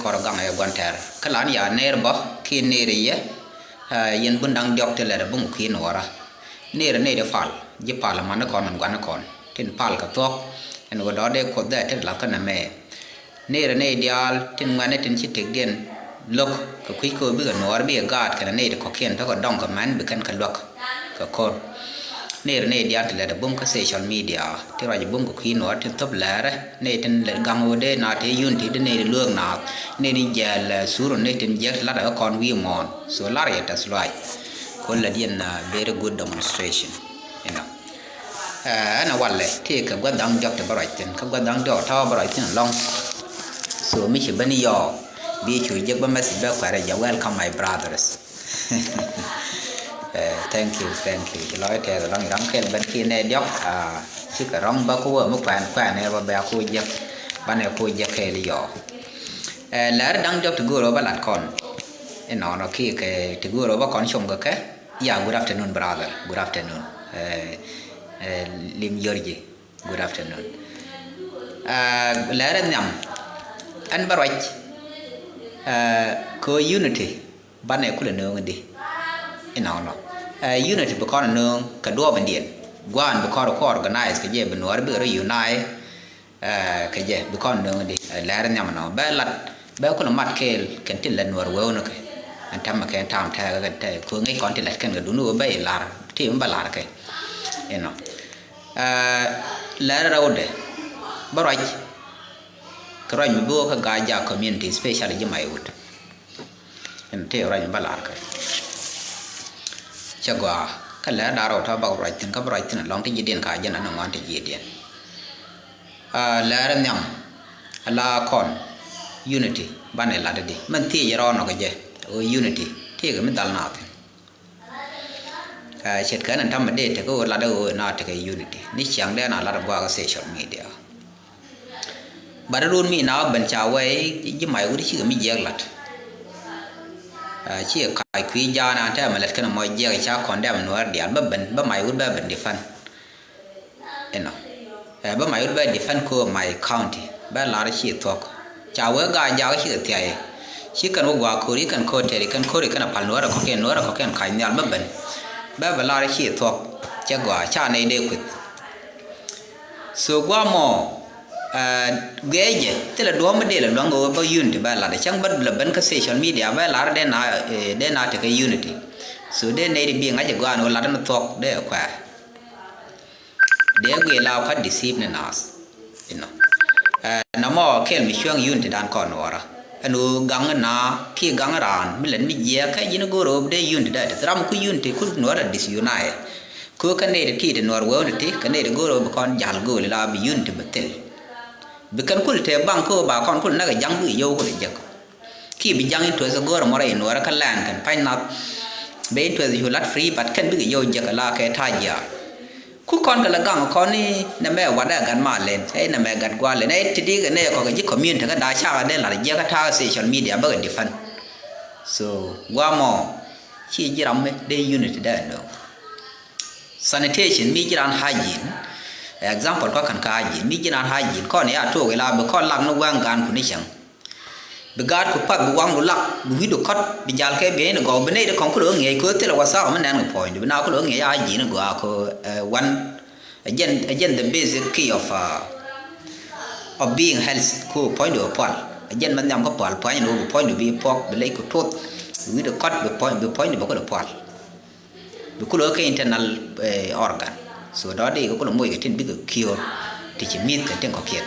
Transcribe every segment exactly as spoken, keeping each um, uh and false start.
kɔr gaŋ ɛ gua̱n tɛr. Kä lan ya ner bä ki ner yɛ, ɛ, yɛn bun daŋ diɔk ti lɛt ɛ buŋ kui̱ nuɔra. Ner nɛy di pal, ji̱ pal man ni kɔn, man gua̱n ni kɔn. Tin pal kɛ thuɔ̱k, ɛn ɣöö dɔ̱ɔ̱r dee kuoth dee ti lath kä nɛmɛ. Ner nɛy diaal tin ŋuɛ̈tni tin ci tëkdiɛn lo̱k kɛ kui̱ köök bikɛ nuɔɔr bikɛ gaat kɛnɛ nɛy ti kɔ̱kiɛn tɔ̱ kɛ dɔ̱ŋ kɛ mɛn bi kɛn kɛ luäk kɛ ko̱r. Ner nɛy diaal ti lɛt bum kä social media ti ruac bum kɛ kui̱ nuɔɔr tin thop lɛɛrɛ nɛy tin lɛt gaŋ ɣöö dee na te unity dee nɛy ti luäk naath nɛy tin jiɛɛl, eh, sur nɛy tin jiɛk ti lat ɛ kɔn wi̱i̱ muɔ̱ɔ̱n. So lar yɛ tɛth luaac. Ko̱n lɛt yɛn, uh, very good demonstration, you know. Ɛn a walɛ ti kɛ gua̱th da̱ŋ diɔk ti bä ruac thi̱n, kä gua̱th da̱ŋ diɔk ta̱wä bä ruac thi̱n alɔ̱ŋ. So mi ci ben yɔɔ bi cu jek bä message bä kuɛrɛ jɛ, welcome my brothers. Eh, thank you, thank you. Ci lɔc tɛth alɔ̱ŋ iram kɛl ben ki nɛ diɔk, ah, ci kɛ rɔ̱ŋ bä ku wä mi kuɛn kuɛn ɛ bä bɛ ku jek, banɛ ku jek kɛl yɔɔ. Eh, lɛr da̱ŋ diɔk ti go̱o̱r bä lat kɔn. Inɔnɔ ki kɛ ti go̱o̱r bä kɔn com kɛ kɛ. Yeah, good afternoon, brother. Good afternoon. Eh, eh, Lim Yorji. Good afternoon. Eh, lɛrɛ nhiam. Ɛn bä ruac. Eh, kɛ unity. Banɛ kulɛ nööŋ di. Inɔnɔ. Eh, unity bi kɔn nööŋ kɛ duɔɔp in diɛn. Guan bi kɔn kɔ organize kɛ jɛ bi nuɔr bi rɔ unite. Eh, kɛ jɛ bi kɔn nööŋ di, eh, lɛr nhiam nɔ bɛ lat bɛ kulɛ mat kɛɛl kɛn tin lɛ nuɔr wewni kɛ. Ɛn tɛmɛ kɛn tam tɛɛk kɛn tɛɛk kɛ ŋäc kɔn ti lɛt kɛn kɛ duni wä bɛ ilar ti mi bɛ lar kɛ. Inɔ. Eh, lɛr rɛwdɛ bä ruac kɛ ruac mi bi wä kä Gaa-jaak community, especially ji̱ Maiwut. Ɛn tëë ruac mi bä lar kɛ. Cɛ gɔaa kä lɛr da̱r rɛw tɔ̱ bak ruac thi̱n kä bä ruac thi̱n alɔŋ ti ji̱ diɛn ka jɛn anɛ ŋuan ti ji̱ diɛn. Ah, lɛr nhiam ala kɔn unity banɛ lat di mɛn thiec rɔɔn nɔ kɛ jɛ. Ɣöö unity tëëkɛ mi dhal na thi̱n. Ah, ce̱tkɛ ɛn ɛn ta̱mɛ dee tekɛ ɣöö lat ɣöö na tekɛ unity ni ciaŋ dee na lat guakä social media. But run mi na ben ca wee ji̱ Maiwut cikɛ mi jiɛk lat. Ah, cikɛ kac kui̱ ja̱a̱n an tɛmɛ lät kɛn mɔ jiɛk ca kɔn dɛm nuɔr diaal bä ben bä Maiwut bä ben defend. Inɔ. Eh, bä Maiwut bä defend ko my county bä lar ci thuɔk. Ca wee Gaa-jaak cikɛ thia̱a̱c. Ci kɛn wä gua̱a̱ ko̱ri kɛn ko̱r tɛri kɛn ko̱ri kɛn a pal nuɔr a kɔ̱kiɛn nuɔr a kɔ̱kiɛn kac nhial bä ben. Bä bä lar ci thuɔk. Cɛ gɔaa ca nɛy dee kueth. So guamɔ, eh, guɛcɛ thilɛ duɔ̱ɔ̱p mi dee lɛ luaŋ kɛ ɣöö bä unity bä lat cäŋ bä lɛ ben kä social media bä lar dee na, eh, dee na tekɛ unity. So dee nɛy di bi ŋa̱c ɛ gɔaa ni ɣöö lat ni thuɔ̱k dee ɛ kuɛɛr. Dee guic la kua̱t deceive ni naath. Inɔ. Eh, nɔmɔ kɛl mi cuäŋ unity dan kɔn nuɔɔrä ɛn ɣöö gaŋ na kiɛ gaŋ raan mi lät mi jiɛɛk kä ji̱n go̱o̱r ɣöö dee unity dee teth ram ku unity ku nuɔɔrä disunite. Ku kä nɛy ti ti ti nuɔr wewni ti kä nɛy ti go̱o̱r ɣöö bi kɔn ja̱l gööli la bi unity bi thil. Bi kɛn kul tëë baŋ kä ɣöö ba kɔn kul näk ɛ ja̱ŋ bi yio̱w kul ɛ jek. Ki bi ja̱ŋ interest go̱o̱r mɔ rɛy nuɔrä kä lɛn kɛn pa̱ny nath. Bɛ interest cu lat free but kɛn bikɛ yio̱w jek la kɛ ta̱a̱ jiaar. Ku kɔn kɛ la gaŋ kɔn ni nɛ mɛ wat ɛ gat ma len ɛ nɛ mɛ gat gua̱a̱ len ɛ ti dik ɛ nɛ kɔk ji̱ community kä da̱a̱ cakɛ dee lat jiɛk kä ta̱a̱ social media bäkɛ defend. So gua̱a̱ mɔ ci ji̱ ram mi dee unity dee nööŋ. Sanitation mi ji̱ raan hygiene. Example kɔ̱ ka̱n kä hygiene mi ji̱ raan hygiene kɔn ya tuɔɔk ila bi kɔn lak ni waŋ gaan ku ni cäŋ. Bi gaat ku path bi waŋdu lak bi wi̱cdu kɔt bi jal kɛ bieyni gɔw bi nɛy di kɔn kulɛ ɣä ŋi̱eec kɛ ɣä thilɛ wathak mi nɛn kɛ puɔ̱nydu bi na kulɛ ɣä ŋi̱eec hygiene gɔaa kɛ ɣä, eh, wan. Ɛ jɛn, ɛ jɛn the basic key of, uh, of being healthy ku puɔ̱nydu ɛ pual. Ɛ jɛn mɛ nhiam kä pual pua̱nyni wä bi puɔ̱nydu bi puɔk bi lec ku tuth bi wi̱cdu kɔt bi puɔ̱ny bi puɔ̱nydu bɛ kulɛ pual. Bi kulɛ kɛ internal, eh, organ. So dɔ̱di̱ kɛ kulɛ moc kɛ tin bikɛ kiöör ti ci mi̱th kɛ tin kɔ̱kiɛn.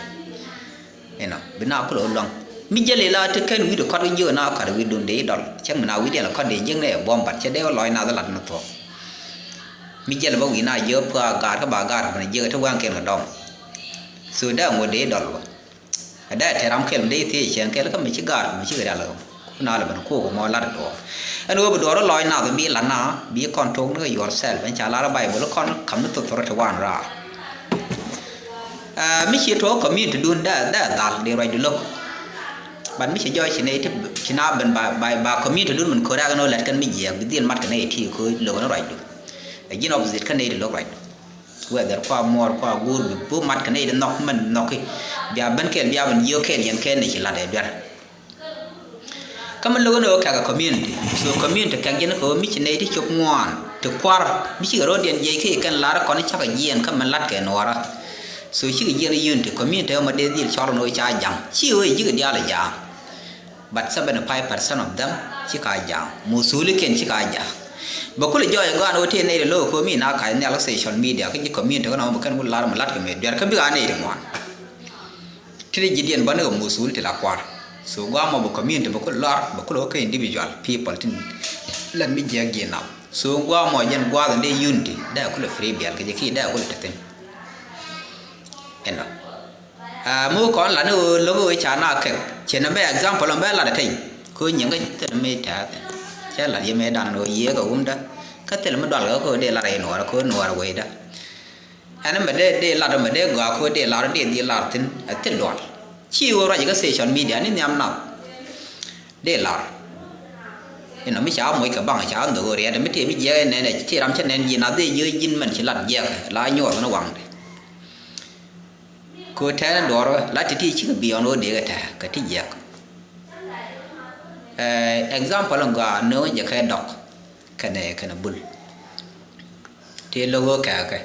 Inɔ bi na kulɛ luaŋ mi jäl ila ti kɛn wi̱i̱dɛ kɔt kɛ jiök na kɔt wi̱i̱dun dee idɔl cäŋ mi na wi̱i̱diɛn la kɔt dee jiäk ni ɛ buɔ̱m bat cɛ dee wä lɔc nath lat ni thuɔ̱k. Mi jäl bä wi̱i̱ na jiök pua̱a̱ gaat kä ba gaat kɛ ben jiäk ti waŋkiɛn kɛ dɔm. So dee ŋot dee idɔl bä. Ɛ dee tɛ ram kɛl mi dee thiec cɛn kɛl kä mi ci gaat mi ci kɛ rial ɣöm. Ku na lɛ ben kuɔk mɔ lat duɔɔr ɛn ɣöö bi duɔɔr lɔc nath bi lat na bi kɔn tok ni kɛ yourself ɛn ca lar Bible kɔn kam ni thok thok ti wan raar. Ɛ mi ci tuɔɔk community dun dee dee dhal di ruacdu lo̱k. But mi ci jɔɔc ci nɛy ti ci na ben ba ba ba community dun min ko̱ri akɛ ni ɣöö lɛt kɛn mi jiɛɛk bi dhil mat kɛ nɛy ti ko̱ lo̱k ni ruacdu. Ɛ ji̱n opposite kä nɛy ti lo̱k ruacdu. Whether kua muɔɔr kua guur bi bu mat kɛ nɛy ti nhɔk mɛn nhɔki. Bia ben kɛl bia ben jiök kɛl yɛn kɛn ni ci lat ɛ duer. Kä mi lo̱k ni ɣöö kɛ̈kɛ community. So community kɛ̈k ji̱n kɛ ɣöö mi ci nɛy ti cop ŋuan ti kua̱r mi cikɛ ro̱diɛn jiɛc kä kɛn lar kɔn cakɛ jiɛn kä mi la̱tkɛ nuɔɔrä. So cikɛ jiɛn unity community ɛmɔ dee dhil cɔl ni ɣöö ca ja̱ŋ ci ɣöö ji̱ kɛ diaal ja̱a̱ŋ. But seventy five percent of them ci ka ja̱a̱ŋ. Musulikiɛn ci ka ja̱a̱ŋ. Bɛ kulɛ jɔɔc ɛ gɔaa ni ɣöö tëë nɛy ti lo̱k ɛ kɛ ɣöö mi na kac nhial kä social media kä ji̱ community kä nɔmɔ bɛ kɛn ku lar mi la̱tkɛ mëë duer kä bikɛ a nɛy ti ŋuan. Ti di ji̱ diɛn bä ni kɛ musul ti la kuar. So gua mɔ bi community bä ku lɔr bä ku lɔ kä individual people tin lɛn mi jiɛk ji̱ nam. So gua mɔ jɛn guath in dee unity dee ku lɔ free biɛl kɛ jɛ ki dee ku lɔ te thin. Ɛnɔ. Aa, mi wä kɔn lat ni wä lo̱k wä ca na kɛk cɛ nɛ mɛ example ɔn bɛ lat a teny. Ko nyiŋ kä thil mi tɛth cɛ lat yɛ mɛ dan wä yiëë kɛ wumdä kä thil mi dual kɛ ko dee lat a yɛ nuɔɔr ko nuɔɔr wecdä. Ɛn mɛ dee dee lar mɛ dee gɔaa ko dee lar dee dhil lar thi̱n ɛ thil dual. Ci ɣöö ruac kä social media ni nhiam nath. Dee lar. Inɔ mi ca moc kɛ baŋ ca nhök ɣöö riɛt mi tëë mi jiɛk ɛ nɛn ɛ ti ram cä nɛn ji̱ nath dee jiök ji̱n mɛn ci lat jiɛk la nyuɔth ni waŋdɛ. Ko tɛn duɔr la ti ti cikɛ biɔn ɣöö dee kɛ tɛɛ kɛ ti jiɛk. Ɛ, example in gɔaa nööŋ jɛ kɛ dɔk kɛnɛ kɛnɛ bul. Tëë lo̱k ɣöö kɛɛkɛ.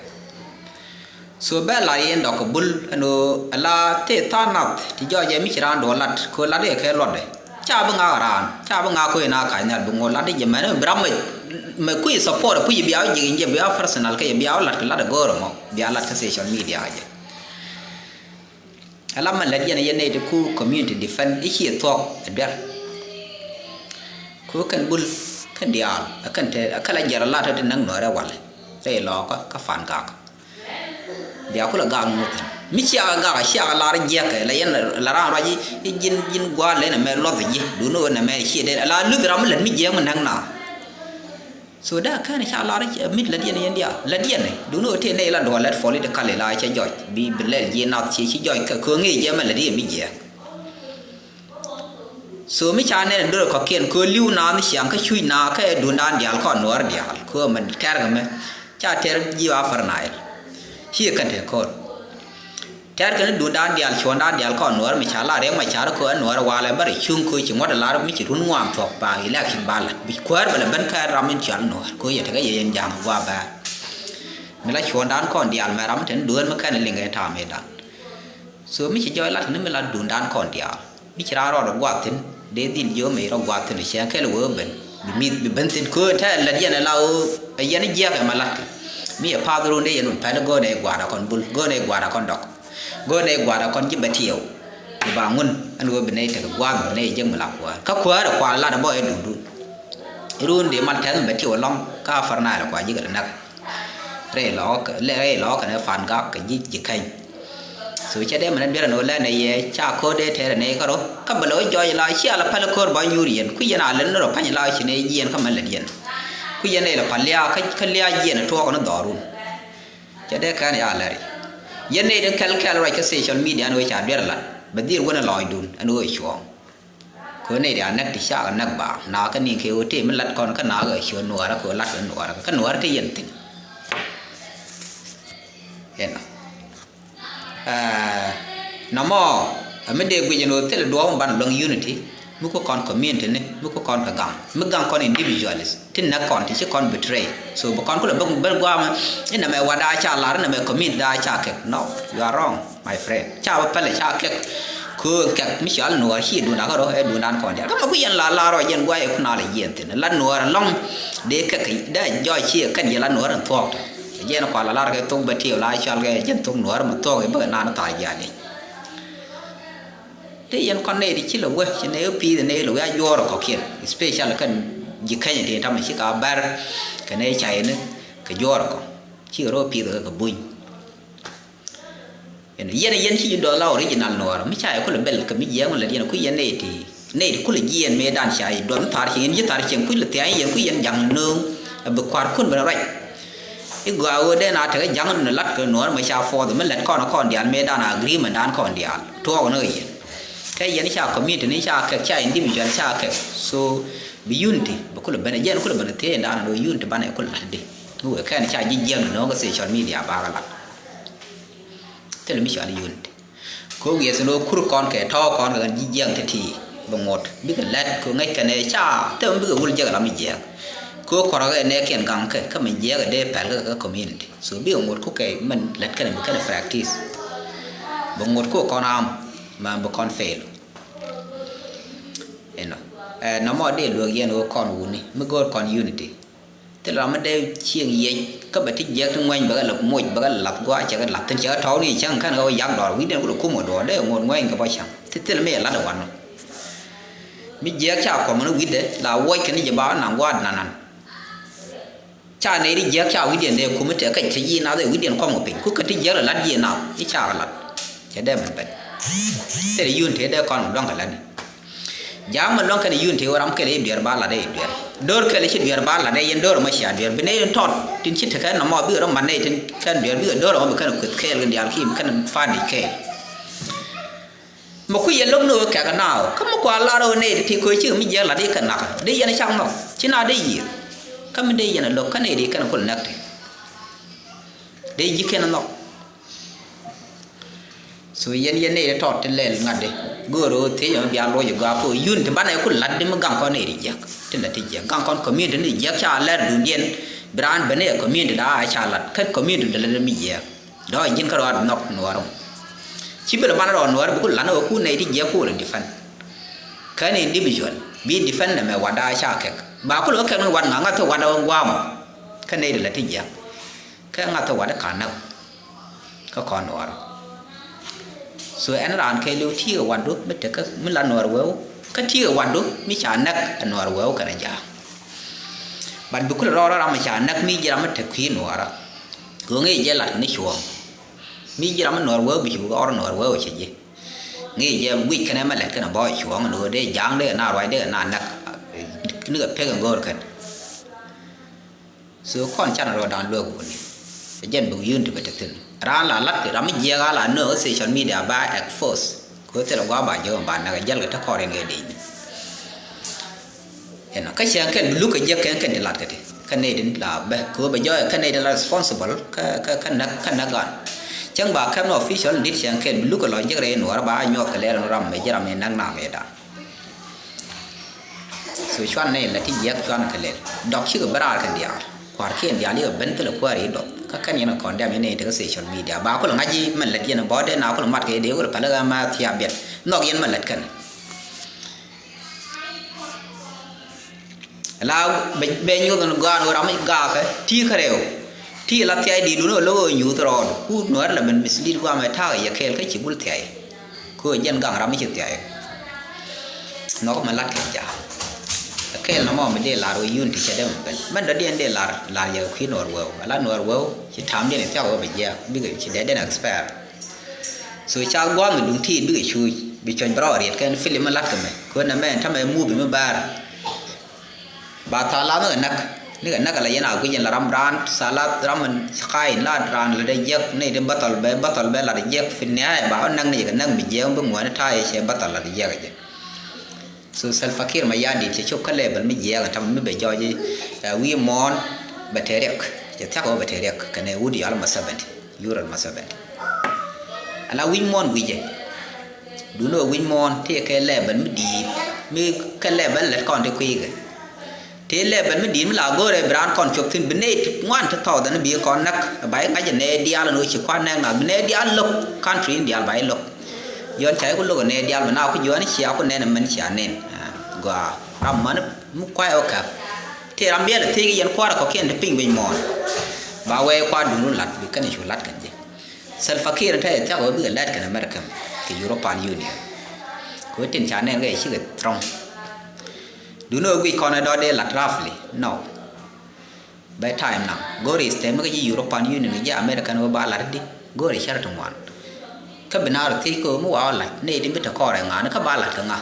So bɛ lar yɛn dɔk kɛ bul ɛn ɣöö ala tëë tha̱a̱ŋ nath ti jɔɔcɛ mi ci raan duɔl lat kɛ ɣöö lat yɛ kɛ luɔtdɛ. Ca bi ŋa̱k raan ca bi ŋa̱k ko̱ yɛn a ka̱c nhial bi ŋo̱o̱r lat i̱ jɛ mɛn bi ram mɛ mɛ kui̱ support kui̱ bia wä ji̱ ji̱ bia wä personal kä yɛ bia wä lat kɛ lat ɛ go̱o̱r ɛmɔ bia lat kä social media kɛ jɛ. Ala mɛ lät yɛn yɛn nɛy ti ku community defend i̱ ciɛ thuɔ̱k ɛ duer. Ku kɛn bul kɛn diaal ɛ kɛn te ɛ kɛn la jiɛl lat ɛ ti näk nuɔrɛ walɛ rɛy lɔɔkä kä fan gak. Bia kulɛ gak ŋuth mi ciakä gak ciakä lar jiɛkɛ la yɛn la raan ruac i̱ ji̱n ji̱n gua̱a̱r lɛ nɛ mɛ luɔth ji̱ duni ɣöö nɛ mɛ ciɛ dee la luth ram mi lät mi jiɛk mi näk na. So da kɛn ca lar mit lät yɛn yɛn diaal lät yɛn duni ɣöö tëë nɛy la duɔl lät politically la cɛ jɔc bi bi lɛl ji̱ nath ci ci jɔc kä kööŋ i̱ jɛ mɛ lät yɛ mi jiɛk. So mi ca nɛn in dorɛ kɔ̱kiɛn köö li̱w naath ni ciaŋ kä cuc naath kä ɛ duundan diaal kɔn nuɔɔr diaal köö mɛ tɛrkɛ mɛ ca tɛr ji̱ Upper Nile. Ci kɛn te ko̱r tɛrkɛ ni duundan diaal cuɔ̱ndan diaal kɔn nuɔɔr mi ca la riɛk mɛ car köö ɛ nuɔɔr walɛ bärɛ cuŋ köö ci ŋuɔ̱t ɛ lar mi ci run ŋuan thuɔ̱k ba election ba la̱t bi kuäär bɛ lɛ ben kä ram in cual nuɔɔr köö yɛ tekɛ yɛ yɛn ja̱a̱ŋ gua̱a̱ bɛɛr. Mi la cuɔ̱ndan kɔn diaal mɛ ram in te ni dueer mi kɛn liŋ kɛ ta̱a̱ mëëdan. So mi ci jɔɔc lat ni mi la duundan kɔn diaal mi ci raan rɔɔdɛ guath thi̱n dee dhil jiök mi rɔ guath thi̱n cɛ kɛl wee ben bi mi̱th bi ben thi̱n köö tɛ lät yɛn la ɣöö ɛ yɛn jiɛk ɛmɛ latkɛ. Mi ɛ path run dee yɛn wun pɛl go̱o̱nɛ gua̱a̱r a kɔn bul go̱o̱nɛ gua̱a̱r a kɔn dɔk go̱o̱nɛ gua̱a̱r a kɔn ji̱ bɛ tiɛw. Bi ba ŋun ɛn ɣöö bi nɛy tekɛ gua̱a̱r bi nɛy jiäk mi la kuäär kä kuäär ɛ kua̱r lat ɛ bɔ ɛ duundun. Run dee mal tɛth mi bɛ tiɛw ɛlɔ̱ŋ kä a far naal ɛ kua̱r ji̱ kɛ lɛ näk. Rɛy lɔɔk rɛy lɔɔk kɛnɛ fan gak kɛ ji̱ ji̱ kɛny. So cɛ dee mɛnɛ duerɛ ni wä lɛn ɛ yɛ ca ko̱r dee tɛɛrɛ nɛy kärɔ kä bɛ lɛ wä jɔɔc la cia la päl ko̱r ba nyuur yɛn kui̱ yɛn a lɛn ni rɔ pa̱ny la wä ci nɛy jiɛn kä mɛn lät yɛn. Kui̱ yɛn nɛy la päl liaak kä liaak jiɛn tuɔɔk ni dhɔrun. Cɛ dee kɛn ya lɛri yɛn nɛy den kɛl kɛl ruac kä social media ni wä ca duerɛ lat bɛ dhil wä ni lɔɔcdun ɛn wä cuɔ̱ɔ̱ŋ. Kɛ ɣöö nɛy diaal näk ti cakɛ näk ba naath kä ni̱n kɛ ɣöö tëë mi lat kɔn kä naath ɣöö ciö nuäärä kɛ ɣöö lat kɛ nuäärä kɛ kä nuäärä te yɛn thi̱n. Ɛnɔ. Ɛɛ, nɔmɔ ɛ mi dee guic ɛn ɣöö thilɛ duɔ̱ɔ̱p mi banɛ luäŋ unity mi ku kɔn community ni mi ku kɔn kɛ gaŋ mi gaŋ kɔn individualist. Ti näk kɔn ti ci kɔn betray. So bi kɔn kulɛ bä bä guamɛ inɛ mɛ wa daa ca lar inɛ mɛ community daa ca kɛk. No, you are wrong my friend. Ca bä pɛlɛ ca kɛk. Köö kɛk mi cɔal nuɔɔr ci duundan kärɔ ɛ duundan kɔn diaal kä mɛ ku yɛn la lar rɔ jɛn guay ɛ ku na lɛ jiɛn thin la nuɔɔr ɛlɔŋ. Dee kɛk dee jɔɔc ci kɛn yɛ la nuɔɔr in thuɔɔk tɔ. Jɛn kua la lar kɛ thok bä tiɛw la cɔal kɛ jɛn thok nuɔɔr mɛ thuɔɔk ɛ bä kɛ naan thaar jiaal yɛ. Te yɛn kɔn nɛy ti ci lɛ wee ci nɛy wee pi̱i̱th nɛy lɛ wee a juɔɔr kɔ̱kiɛn especially kɛn ji̱ Kenya ti tamɛ ci ka bɛr kɛ nɛy cayni kɛ juɔɔr kɔ̱ ci kɛ rɔ pi̱i̱th kɛ kɛ buny. Yɛn yɛn ci ji̱ dɔth la original nuɔɔr mi ca yɛ kulɛ bɛl kɛ mi jiɛɛŋ wala yɛn ku yɛn nɛy ti nɛy ti kulɛ jiɛɛn mëë dan ca yɛ dɔth mi thar cieŋ yɛn ji̱ thar cieŋ ku lɛ thia̱a̱ŋ yɛn ku yɛn ja̱ŋ nööŋ. Bi kua̱r kun ben ruac. I̱ gɔaa ɣöö dee na tekɛ ja̱ŋ ni lat kɛ nuɔ̱ɔ̱r mɛ ca fourth mi lät kɔn kɔn diaal mëë dan agreement dan kɔn diaal tuɔɔk ni kɛ yɛn. Kɛ yɛn ca community ni ca kɛk ca individual ca kɛk. So bi unity bi kulɛ ben jɛn kulɛ ben thiee dan ɣöö unity banɛ kulɛ lat di. Mi wee kɛn ca ji̱ jiɛn ni nööŋ kɛ social media bakɛ lat. Thil mi cɔal unity. Kɛ ɣöö wiɛth ni ɣöö kur kɔn kɛ tɔ̱ kɔn kɛ ɣän ji̱ jiɛn ti ti. Bi ŋot bikɛ lɛt kɛ ŋäc kɛn ɛ ca thɛm bikɛ wul jek lam mi jiɛk. Kɛ kɔrɔ kɛ nɛ kiɛn gaŋ kɛ kä mi jiɛk ɛ dee pɛl kɛ kɛ community. So bikɛ ŋot kukɛ mɛn lɛt kɛn bi kɛn practice. Bi ŋot kukɛ kɔn am ma bi kɔn fail. Inɔ ɛ nɔmɔ dee luek yɛn wä kɔn wuni mi go̱o̱r kɔn unity. Thil ram mi dee cieŋ yiec kä bɛ ti jiɛk ti ŋuɛny bɛ kɛ lɛ moc bɛ kɛ lath gua̱a̱ cɛ kɛ lath thin cɛ kɛ tɔ̱w ni cäŋ kɛn kɛ wä yak dɔɔr wi̱cdɛn wä lɛ kum kɛ duɔ̱ɔ̱r dee ŋot ŋuɛny kɛ bä cäŋ. Ti thil mi yɛ lath ɛ wan nɔ. Mi jiɛk ca kɔm ni wi̱cdɛ la wuɔc kɛ ni jɛ ba naŋ gua̱a̱ nanan. Ca nɛy ti jiɛk ca wi̱cdiɛn dee kum i̱ tɛk kɛc ti yi nath ɛ wi̱cdiɛn kɔm kɛ piny ku kɛ ti jiɛk lɛ la̱t yi nath i̱ ca kɛ la̱t. Cɛ dee mɛn ben. Thil yun tëë dee kɔn kɛ lua̱ŋ kɛ la̱t ni. Ja̱a̱ŋ mi luäŋ kɛn yun tëë wä ram kɛl i̱ dueer ba lat i̱ dueer. Do̱r kɛl i̱ ci dueer ba lat i̱ yɛn do̱r mɔ cia dueer bi nɛy tin tɔt tin ci tekɛ nɔmɔ bikɛ rɔ mat nɛy tin kɛn dueer bikɛ do̱r mɔ bi kɛn kueth kɛɛl kɛn diaal ki bi kɛn fadi kɛɛl. Mɛ kui̱ yɛ lo̱k ni ɣöö kɛ̈k anaawä kä mi kua lar ɣöö nɛy ti ti köö cikɛ mi jiɛk lat i̱ kɛ nakä dee yɛn cak nhɔk ci na dee yiëër. Kä mi dee yɛn a lo̱k kä nɛy ti kɛn kul näk ti dee ji̱ kɛn nhɔk. So yɛn yɛn nɛy ti tɔt ti lɛl ŋa̱tdi. Göörä ɣöö thiec ɛmɛ bia luɔc ɛ gɔaa kɛ ɣöö yun ti banɛ ku la̱tdi mi gaŋ kɔn nɛy ti jiäk ti lät ti jiäk gaŋ kɔn community ni jiäk ca lɛr dundiɛn. Bi raan ben ni ɛ community da a ca la̱t kä community ti lät mi jiäk. Dɔ̱ ji̱n kä rɔɔd nhɔk nuɔɔr mɔ ci bi lɛ banɛ rɔɔd nuɔɔr bi ku la̱t ni ɣöö ku nɛy ti jiäk ku lɛ defend. Kä ni individual bi defend ɛmɛ wat da ca kɛk ba ku lɛ kɛk ni wat ŋa̱ ŋa̱ thok wat da ɣöö gua̱a̱mɔ. Kä nɛy ti lät ti jiäk kä ŋa̱ thok wat da ka̱n näk. Kä kɔn nuɔɔr. So ɛn raan kɛɛliw ti̱i̱ kɛ watdu mi tekä mi la nuɔɔr weu kä ti̱i̱ kɛ watdu mi ca näk ɛ nuɔɔr weu kɛnɛ ja̱a̱. But bi kulɛ rɔɔrɔ ram mi ca näk mi ji̱ ram mi tek kui̱ nuɔɔrä. Kɛ ɣöö ŋi̱i̱c jɛ lat kɛ ni cuɔ̱ɔ̱ŋ mi ji̱ ram mi nuɔɔr weu bi cu ɣɔr nuɔɔr weu cɛ ji̱. Ŋi̱i̱c jɛ wi̱c kɛnɛ mɛ lät kɛnɛ bä cuɔ̱ɔ̱ŋ ni ɣöö dee ja̱a̱ŋ dee kɛ na ruac dee kɛ na näk. Ni kɛ pek ɛn go̱o̱r kɛn. So kɔn canɛ rɔɔdan luek wuni. Ɛ jɛn bi yun ti bɛ te thi̱n raan la lat ram mi jiɛk a la nööŋ kä social media ba expose. Kɛ thilɛ gua̱a̱ ba jiɛk ba näk ɛ jɛl kɛ te kɔr in kɛ dec ni. Ɛnɔ kä cɛn kɛn bi luk kɛ jiɛk kɛn kɛn ti lat kɛ ti kä nɛy din la bɛ kɛ bɛ jɔɔy kä nɛy din la responsible kä kä kä näk kä näk gan. Cäŋ ba kɛn official dit cɛn kɛn bi luk kɛ lɔ jiɛk rɛy nuɔr ba nyuɔth kɛ lɛr ɛn ram mɛ ji̱ ram in näk nam yɛ dan. So cuan nɛy la ti jiɛk cuan kɛ lɛl dɔk cikɛ bä raar kɛ diaal kua̱rkiɛn diaal yikɛ ben thilɛ kuäär i̱ dɔk kä kɛn yɛn kɛ kɔn dɛm yɛn nɛy tekä social media ba kulɛ ŋa̱c ji̱ mɛn lät yɛn bɔ̱ dee na kulɛ mat kɛ dee kulɛ pälä ɣä ma thiaap biɛt nhɔk yɛn mɛn lät kɛn. La bɛ bɛ nyuth ni gɔaa ni ɣöö ram mi gaakä ti kärɛw ti la thia̱y di̱i̱t wun ɣöö lo̱k ɣöö nyuth rɔɔd ku nuäär la ben mislead guamɛ ta̱a̱ kɛ yɛ kɛɛl kä ci gul thia̱y. Kɛ ɣöö jɛn gaŋ ram mi ci thia̱y. Nhɔk mɛ lat kɛ ja̱a̱. Kɛɛl nɔmɔ mi dee lar wee yun ti cɛ dee mɛ ben mɛn dɔ̱diɛn dee lar lar yɛ kui̱ nuɔɔr wee wee la nuɔɔr wee wee ci ta̱a̱mdiɛn i̱ thia̱k wee bɛ jiɛɛk bikɛ ci dee den expire. So ca gua̱a̱th mi duŋ tiit bikɛ cuuc bi cuɔ̱c bɛ rɔ riɛt kɛn film mi lat kɛ mɛ kɛ ɣöö nɛ mɛ ɛn tämɛ movie mi bäär. Ba thaal la nikɛ näk nikɛ näk ala yɛn a guic in la ram raan thaal la ram in ci ka̱a̱c in la raan la dee jiäk ni ti bäthɔl bɛ bäthɔl bɛ la dee jiäk fi nihaaya ba ɣän näk ni jɛ kɛ näk mi jiɛk bi ŋuäni ta̱a̱ yɛ cɛ bäthɔl la dee jiäk jɛ. So Salva Kiir Mayardit cɛ cop kä level mi jiɛk in tam mi bɛ jɔɔc i̱ wi̱i̱ muɔ̱ɔ̱n bɛ te riɛk cɛ thiak wä bɛ te riɛk kɛnɛ wut yɔal ma seventy. Yural ma seventy. Ala wi̱c muɔ̱ɔ̱n guicɛ. Duundɛ ɣöö wi̱c muɔ̱ɔ̱n tëë kɛ level mi di̱i̱t mi kɛ level lät kɔn ti kui̱kɛ. Tëë level mi di̱i̱t mi la go̱o̱rɛ bi raan kɔn cop thi̱n bi nɛy ti ŋuan ti thɔɔth ɛn bi kɔn näk ba i̱ ŋa̱c ɛ nɛy diaal ɛn ɣöö ci kua̱r nɛɛk nath bi nɛy diaal lo̱k country in diaal ba i̱ lo̱k. Yɔn ca i̱ ku lo̱k ɛ nɛy diaal mi na ku jiɔani cia ku nɛn ɛ mɛn cia nɛn. Gɔaa ram mani mi kuay ɔ kɛp. Tëë ram biɛl ɛ thiec kɛ yɛn kua̱r ɛ kɔ̱kiɛn ti piny wi̱c muɔ̱ɔ̱n. Ba wɛy kua̱r duundun lat bi kɛn ɛ cu lat kɛn jɛ. Salva Kiir te thiak ɣöö bikɛ lɛt kɛn America kɛ European Union. Kɛ ɣöö tin ca nɛn kɛ cikɛ throng. Duundɛ ɣöö guic kɔn ɛ dɔ̱ dee lat roughly. No. Bɛ time naŋ go̱o̱ri is tɛm mi kä ji̱ European Union kɛ ji̱ American ɣöö ba lat i̱di go̱o̱ri cär ti ŋuan. Kä bi naar thiec kɛ ɣöö mi wa ɔ lat nɛy ti bi te kɔɔr ɛ ŋa̱a̱n kä ba lat kɛ ŋa̱.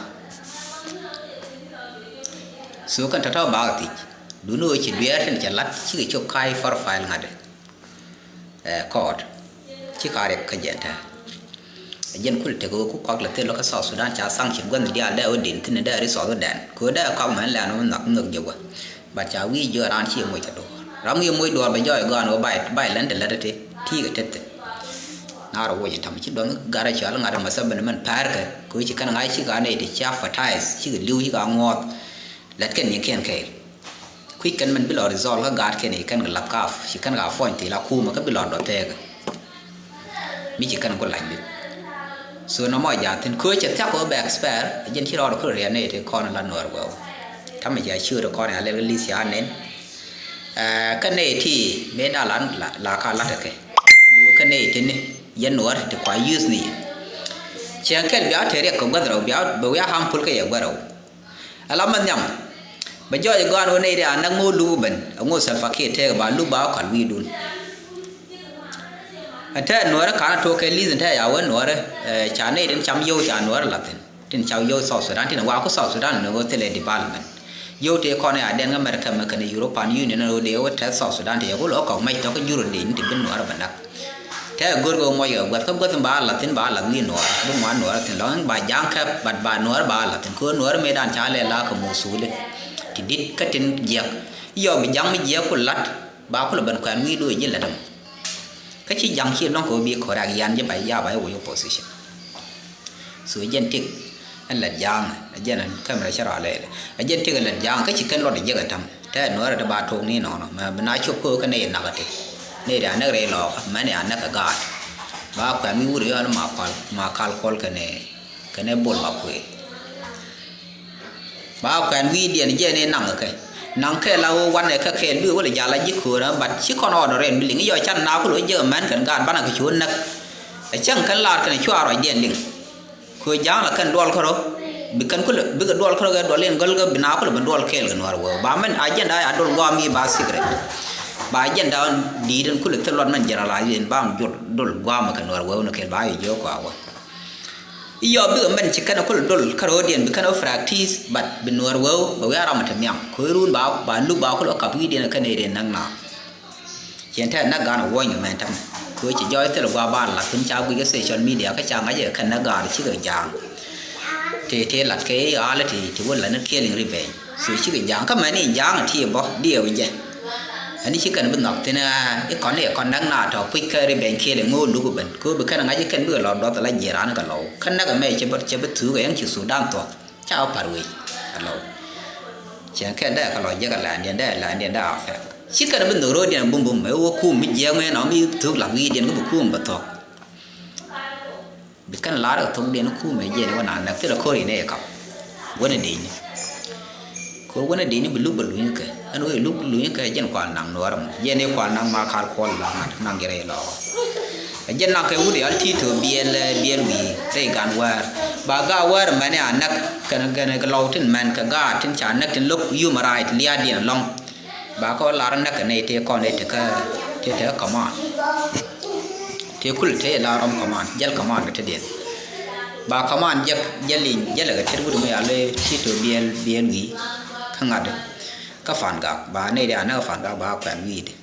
So kɛn tɔ̱tɔ̱ bakɛ thiec. Duundɛ ɣöö ci dueer tin cɛ lat cikɛ cop ka̱a̱c profile ŋa̱t. Ɛ court ci ka riɛk kä jɛn tɛ. Ɛ jɛn kul tek ɣöö ku kɔak lɛ thil kä South Sudan ca sanction gua̱n diaal dee ɣöö din thi̱n dee resource dɛn kɛ ɣöö dee kɔak mɛn lɛn ɣöö nhɔk nhök jɛ gua̱. But ca wi̱i̱ jiö raan ci moc kɛ duɔ̱ɔ̱r ram wi̱i̱ moc duɔ̱ɔ̱r bɛ jɔɔc gɔaan ɣöö bay bay lɛn te lät ti ti̱i̱ kɛ tet thi̱n. Ŋa̱r a woc i̱ ta̱m ci dɔ̱ŋ gat a cɔal ŋa̱r a mɛsɛ ben mɛn pa̱a̱rkɛ kɛ ɣöö ci kɛn ŋa̱c ci ɣaa nɛy ti cia fatais ci kɛ li̱w ci ɣaa ŋuɔ̱ɔ̱th. Lät kɛn ni kɛn kɛɛl. Kui̱c kɛn mɛn bi lɔ result kä gaat kɛn i̱ kɛn kɛ lath ka̱a̱p ci kɛn ɣaa puɔ̱ny thil a kuumä kä bi lɔ dɔ̱th tɛɛkɛ. Mi ci kɛn ku lac bi. So nɔmɔ jaathin köö cɛ thiak kɛ wä bɛ expire a jɛn ci rɔɔd ku riɛn nɛy ti kɔn la Nuɔr wɛw. Tamɛ cia ciööt kɔn ya lɛl kä li̱th cia nɛn. Kä nɛy ti mëë da la la ka la̱t kɛ kɛ. Kä nɛy ti ni yɛn Nuɔr ti kua use ni yɛ. Ciɛŋ kɛl bia te riɛk kɛ gua̱th rɛw bia bɛ wiaa harmful kɛ yɛ gua̱th rɛw. Ala ma nhiam. Bɛ jɔɔc gɔaan wä nɛy ti a näk ŋo̱o̱k luk ben a ŋo̱o̱k Salva Kiir tëëk ba luk ba kɔl wi̱i̱dun. Ɛn tɛ Nuɔrɛ ka̱n a tuɔk kɛ li̱th ɛn tɛ ya wä Nuɔrɛ ca nɛy tin cam yio̱w ca Nuɔrɛ la̱thin tin ca yio̱w South Sudan tin waku South Sudan ni wä thilɛ development. Yio̱w tëë kɔn ya dɛn kä America mɛ kɛn European Union ni wä dee wä tɛth South Sudan ti yɛ ku lɔ kɔk mɛc tɔk kä jurä dee ni ti bin Nuɔrɛ bɛ näk. Tɛ go̱r kɛ mɔc kɛ gua̱th kä gua̱th in ba la̱th thin ba la̱th wi̱i̱ Nuɔɔr bi ŋuan Nuɔɔr thin lɔ̱ŋ in ba ja̱ŋ kɛp bat ba Nuɔɔr ba la̱th thin köör Nuɔɔr mëë dan ca lɛ la kɛ muthuli. Ti dit kä tin jiɛk iɔ bi ja̱ŋ mi jiɛk ku la̱t ba kulɛ ben kuɛn wi̱i̱ lo̱c ji̱ la̱t ɛmɔ. Kä ci ja̱ŋ ci lɔ̱ŋ kɛ wä bi kɔrɛ ak yan ji̱ ba ya ba i̱ wä yɛ position. So jɛn tik ɛn lät ja̱a̱ŋ ɛ jɛn ɛn kɛmɛ rɛ cɛ rɔ alɛɛlɛ ɛ jɛn tik ɛn lät ja̱a̱ŋ kä ci kɛn luɔt ɛ jek ɛ ta̱m tɛ nuɔrɛ ti ba tok ni nɔnɔ mɛ bi na cop kä kä nɛy nak ɛ ti nɛy ri anäk rɛy lɔɔk mɛn ɛ anäk ɛ gaat. Ba kuɛn wi̱i̱ wut ɛ yɔn ma kual ma kal kuɔl kɛnɛ kɛnɛ bol ma kuëë. Ba kuɛn wi̱i̱diɛn jɛ ni naŋ kɛ naŋ kɛ la wä wanɛ kɛ kɛɛl bi wä lɛ jal a ji̱ köörä bat ci kɔn ɔɔdɔ rɛn bi liŋ i̱ yɔ can na ku lo̱c jek ɛmɛn kɛn gaat banɛ kɛ cu näk. Ɛ cäŋ kɛn lar kɛn cua ruacdiɛn liŋ. Kɛ ja̱a̱ŋ la kɛn duɔl kärɔ bi kɛn kulɛ bikɛ duɔl kärɔ kɛ duɔl in gɔl kɛ bi na kulɛ bi duɔl kɛɛl kɛ nuɔr wee ba mɛn agenda ya dol guam i̱ ba secret. Ba agenda di̱i̱t in kulɛ thil luɔt mɛn generalize in ba jol dol guam kɛ nuɔr wee ni kɛɛl ba i̱ jiök kua wä. I̱ yɔ bikɛ mɛn ci kɛn kulɛ dol kärɔɔdiɛn bi kɛn wä practice but bi nuɔr wee bɛ wiaa ram mi te nhiam kɛ wee run ba ba luk ba kulɛ kap wi̱i̱diɛn kɛn i̱ rin näk na. Ciɛn tɛth näk gaat wuɔ̱ny kɛ mɛn tämɛ kɛ ɣöö ci jɔɔc thil gua̱a̱ ba lat thi̱n ca guic kä social media kä ca ŋa̱c ɛ kɛn näk gaat cikɛ ja̱a̱ŋ. Tëë tëë lat kɛ i̱ ɣa̱lä ti ti wä lat ni killing revenge so cikɛ ja̱a̱ŋ kä mɛn i̱ ja̱a̱ŋ ti bä diɛw jɛ. Ɛn i̱ ci kɛn bi nhɔk thi̱n i̱ kɔn i̱ kɔn näk na tɔ̱ puc kä revenge killing ŋo̱o̱k luk ben kɛ ɣöö bi kɛn ŋa̱c i̱ kɛn bikɛ lɔ duɔth ala jiɛɛr raan kɛ lɔw kä näk ɛmɛ cɛ bä cɛ bä thuuk ɛ ɛn ci Sudan thuɔ̱k. Ca wä pa̱r wec alɔ. Ciɛŋ kɛn dee kɛ lɔ jek a la̱a̱ndiɛn dee la̱a̱ndiɛn dee a fɛk. Ci kɛn bi nhök ro̱o̱diɛn bum bum mëë wä kum mi jiɛɛk mëë nɔ mi thuk la̱k wi̱i̱diɛn kä bi kum bɛ thɔk. Bi kɛn la̱r kɛ thokdiɛn kum mëë jiɛn wä na näk thilɛ ko̱r in ëë kap. Wänɛ dee ni. Kɛ wänɛ dee ni bi luk bɛ luny kɛ ɛn wä iluk luny kɛ jɛn kual naŋ nuɔɔr mɔ jɛn i̱ kual naŋ ma kal kuɔl la ŋa̱t naŋ jɛ rɛy lɔɔk. Ɛ jɛn naŋ kɛ wut ial ti to biɛl biɛl wi̱i̱ rɛy gan wäär ba ga wäär mɛn i̱ a näk kɛn kɛn kɛ lɔw tin mɛn kɛ gaat tin ca näk tin lo̱k human right lia̱a̱diɛn ɛlɔ̱ŋ. Ba kɛ wä lar näk kɛ nɛy tëë kɔn i̱ tekä tëë tekä command. Tëë kul tëë la rɔm command jäl command kɛ tetdiɛn. Ba command jɛk jäl in jälɛ kɛ tet wut mi ial ti to biɛl biɛl wi̱i̱ kä ŋa̱t. Kä Pan Gak ba nɛy ti a näk Pan Gak ba kuɛn wi̱i̱di.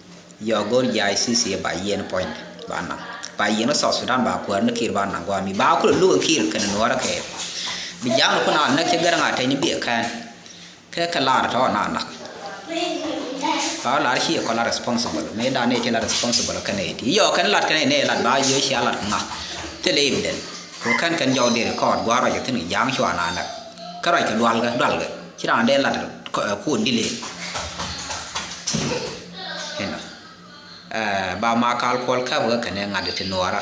Yɔ go̱r jiac I C C ba yiɛn puɔ̱nydɛ ba naŋ ba yiɛn kä South Sudan ba kuäär ni Kiir ba naŋ gua̱a̱mi ba kulɛ luk in Kiir kɛnɛ nuɔɔrä kɛɛl. Bi ja̱a̱ŋ ni kun a näk ci gɛr ŋa tɛny ni biɛ kɛn. Kɛ kɛ lar tɔ na nak. Ba lar ci kɔ la responsible mëë dan ni ti la responsible kɛn iti yɔ kɛn lat kɛn ni lat ba yɔ ci a lat ŋa. Thil evident kɛ kɛn kɛn jɔw di record gua̱a̱r rɔ jɛ thin ja̱a̱ŋ cua na nak. Kä ruac kɛ dual kɛ dual kɛ ci raan dee lat kuɔn di lee. Inɔ. Ba ma kal kuɔl käp kɛ kɛnɛ ŋa̱t ti nuɔɔrä.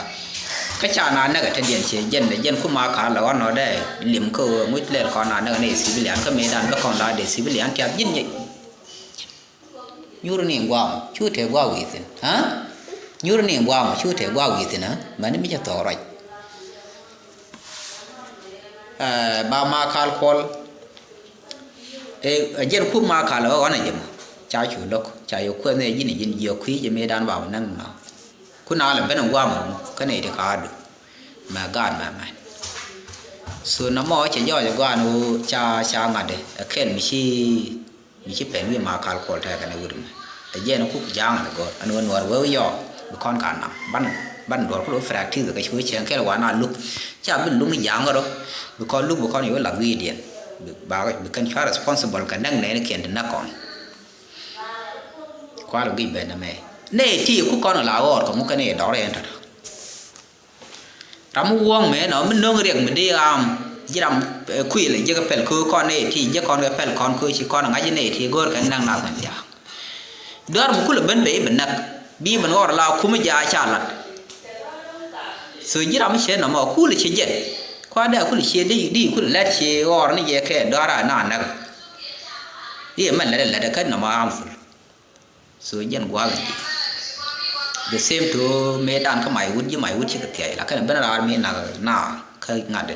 Kä ca na näk ɛ te diɛn ciɛ jɛn dɛ jɛn ku ma kal lɛ ɣɔn nɔ dɛ lim kä ɣöö ŋuc lɛl kɔn na näk ɛ ni civilian kä mëëdan bä kɔn la dee civilian tiap ji̱n nyec. Nyuur ni guam cu te guam wi̱i̱ thi̱n. Nyuur ni guam cu te guam wi̱i̱ thi̱n. Mɛn mi cɛ thɔɔk ruac. Ba ma kal kuɔl. Ɛ jɛn kup ma kal ɛ ɣɔn ɛ jɛ mɔ ca cu lo̱k ca yɛ kuɛth ni ɛ ji̱n ɛ ji̱n jiɛ kui̱ jɛ mëëdan ba mɛ näŋ nɔ. Kun a lɛ ben ɛ guam ɛ mɔ kä nɛy ti kaadu. Mɛ gaat mɛ mɛ. So nɔmɔ cɛ jɔɔc ɛ gɔaa ni ɣöö ca ca ŋa̱t ɛ kɛl mi ci mi ci pɛn wi̱i̱ ma kal kuɔl tɛkɛ ni wut mɛ. Ɛ jɛn kuk ja̱a̱ŋ ni gɔ̱r ɛn ɣöö nuɔr wee wi̱i̱ yɔɔ bi kɔn ka nam ban ban duɔr kul wee practice kɛ ci wee cɛŋ kɛl wa na luk. Ca bi luk ni ja̱a̱ŋ rɔ bi kɔn luk bi kɔn yɛ wee lath wi̱i̱diɛn. Bi ba bi kɛn cua responsible kɛ näk nɛɛni kiɛn ti näk kɔn. Kual gic ben ɛmɛ nɛ ti ku kɔn la ɣɔr kɛ ŋu kɛn i̱ dɔr yɛn tɔtɔ. Ram mi wuɔ̱ŋ mëë nɔ mi no̱ŋ riɛk mi dee ɣaam ji̱ ram, eh, kuël ji̱ kɛ pɛl köök kɔn nɛy ti ji̱ kɔn kɛ pɛl kɔn köök ci kɔn ŋa̱c nɛy ti go̱o̱r kɛ naŋ nath kɔn thia̱a̱ŋ. Dɔ̱r mi kulɛ ben bɛ i̱ bi näk bi ben ɣɔr la kum i̱ jaa ca lat. So ji̱ ram mi ciɛ nɔmɔ kulɛ ci jɛn kua̱r dee kulɛ ciɛ di di kulɛ lɛt ci ɣɔr ni jɛ kɛ dɔ̱r a na näk. I̱ mɛn lɛt lɛt kä nɔmɔ harmful. So jɛn gua̱a̱th in ji̱. The same to mëë dan kä may wut ji̱ may wut cikɛ thia̱y la kɛn ben raar mi nak na kä ŋa̱t